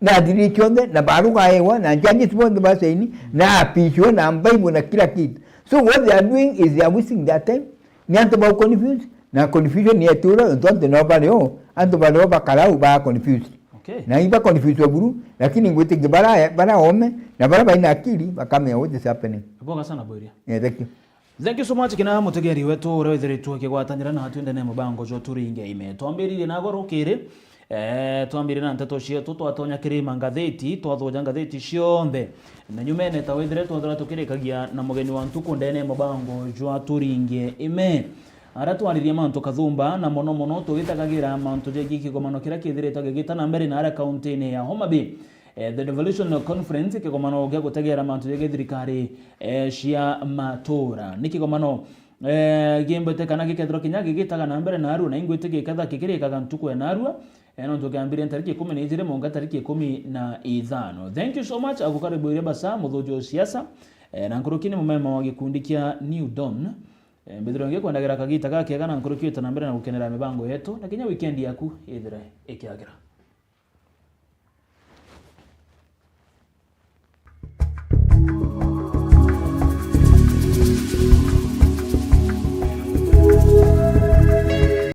Nathiririe cionthe, na barugaewa, na judges bonthe basaini, na apishwe, na mbaibu, na kila kitu. So what they are doing is they are wasting their time. Ni antu ba confuse, na confusion ni etura, antu, antu nao bari o, antu bari o bakarau ba confused. Okay. Na iba confused buru, lakini ngwitikia bara, bara ome, na bara baina akili, bakamenya what is happening. Ibonga sana, Boiria. Yeah, thank you. Thank you so much, kina mutegeri wetu uria withiritwe ukigwatanira na twende na mubango jwa Turinge Ime. Twambiririe nago rukiri, eh, twambiririe na nteto cietu, twatonya kiri mangatheti, twathuja ngatheti cionthe. Na nyumene ta withire twethira tukirikagia na mugeni wa ntuku ndene ya mubango jwa Turinge Ime. Ara twaririe mantu kathumba, na mono mono tugitagagira mantu jegie kigomano kiria kithiritwe gigita na mbere na ara kaunti-ini ya Homa Bay. Eh, the Devolution Conference, kigomano gia gutegera mantu jegie thirikari, eh, cia matura. Ni kigomano, eh, gimbite kana gikethirwa kinya gigitaga na mbere narua, na ingwite giketha kikirikaga ntuku ya narua, eh, nontu kiambirie ntariki ikumi na ijiri mwanka tariki ikumi na ithano. Thank you so much, agukaribu iria basa, muthuji wa siasa, eh, na nkuruki ni mumema wa gikundi kia New Dawn. Eh, mbithirwa ngikwendagira kagita gakega na nkuruki wita na mbere na gukenera mibango yetu, na kinya weekend yaku ithire ikiagira.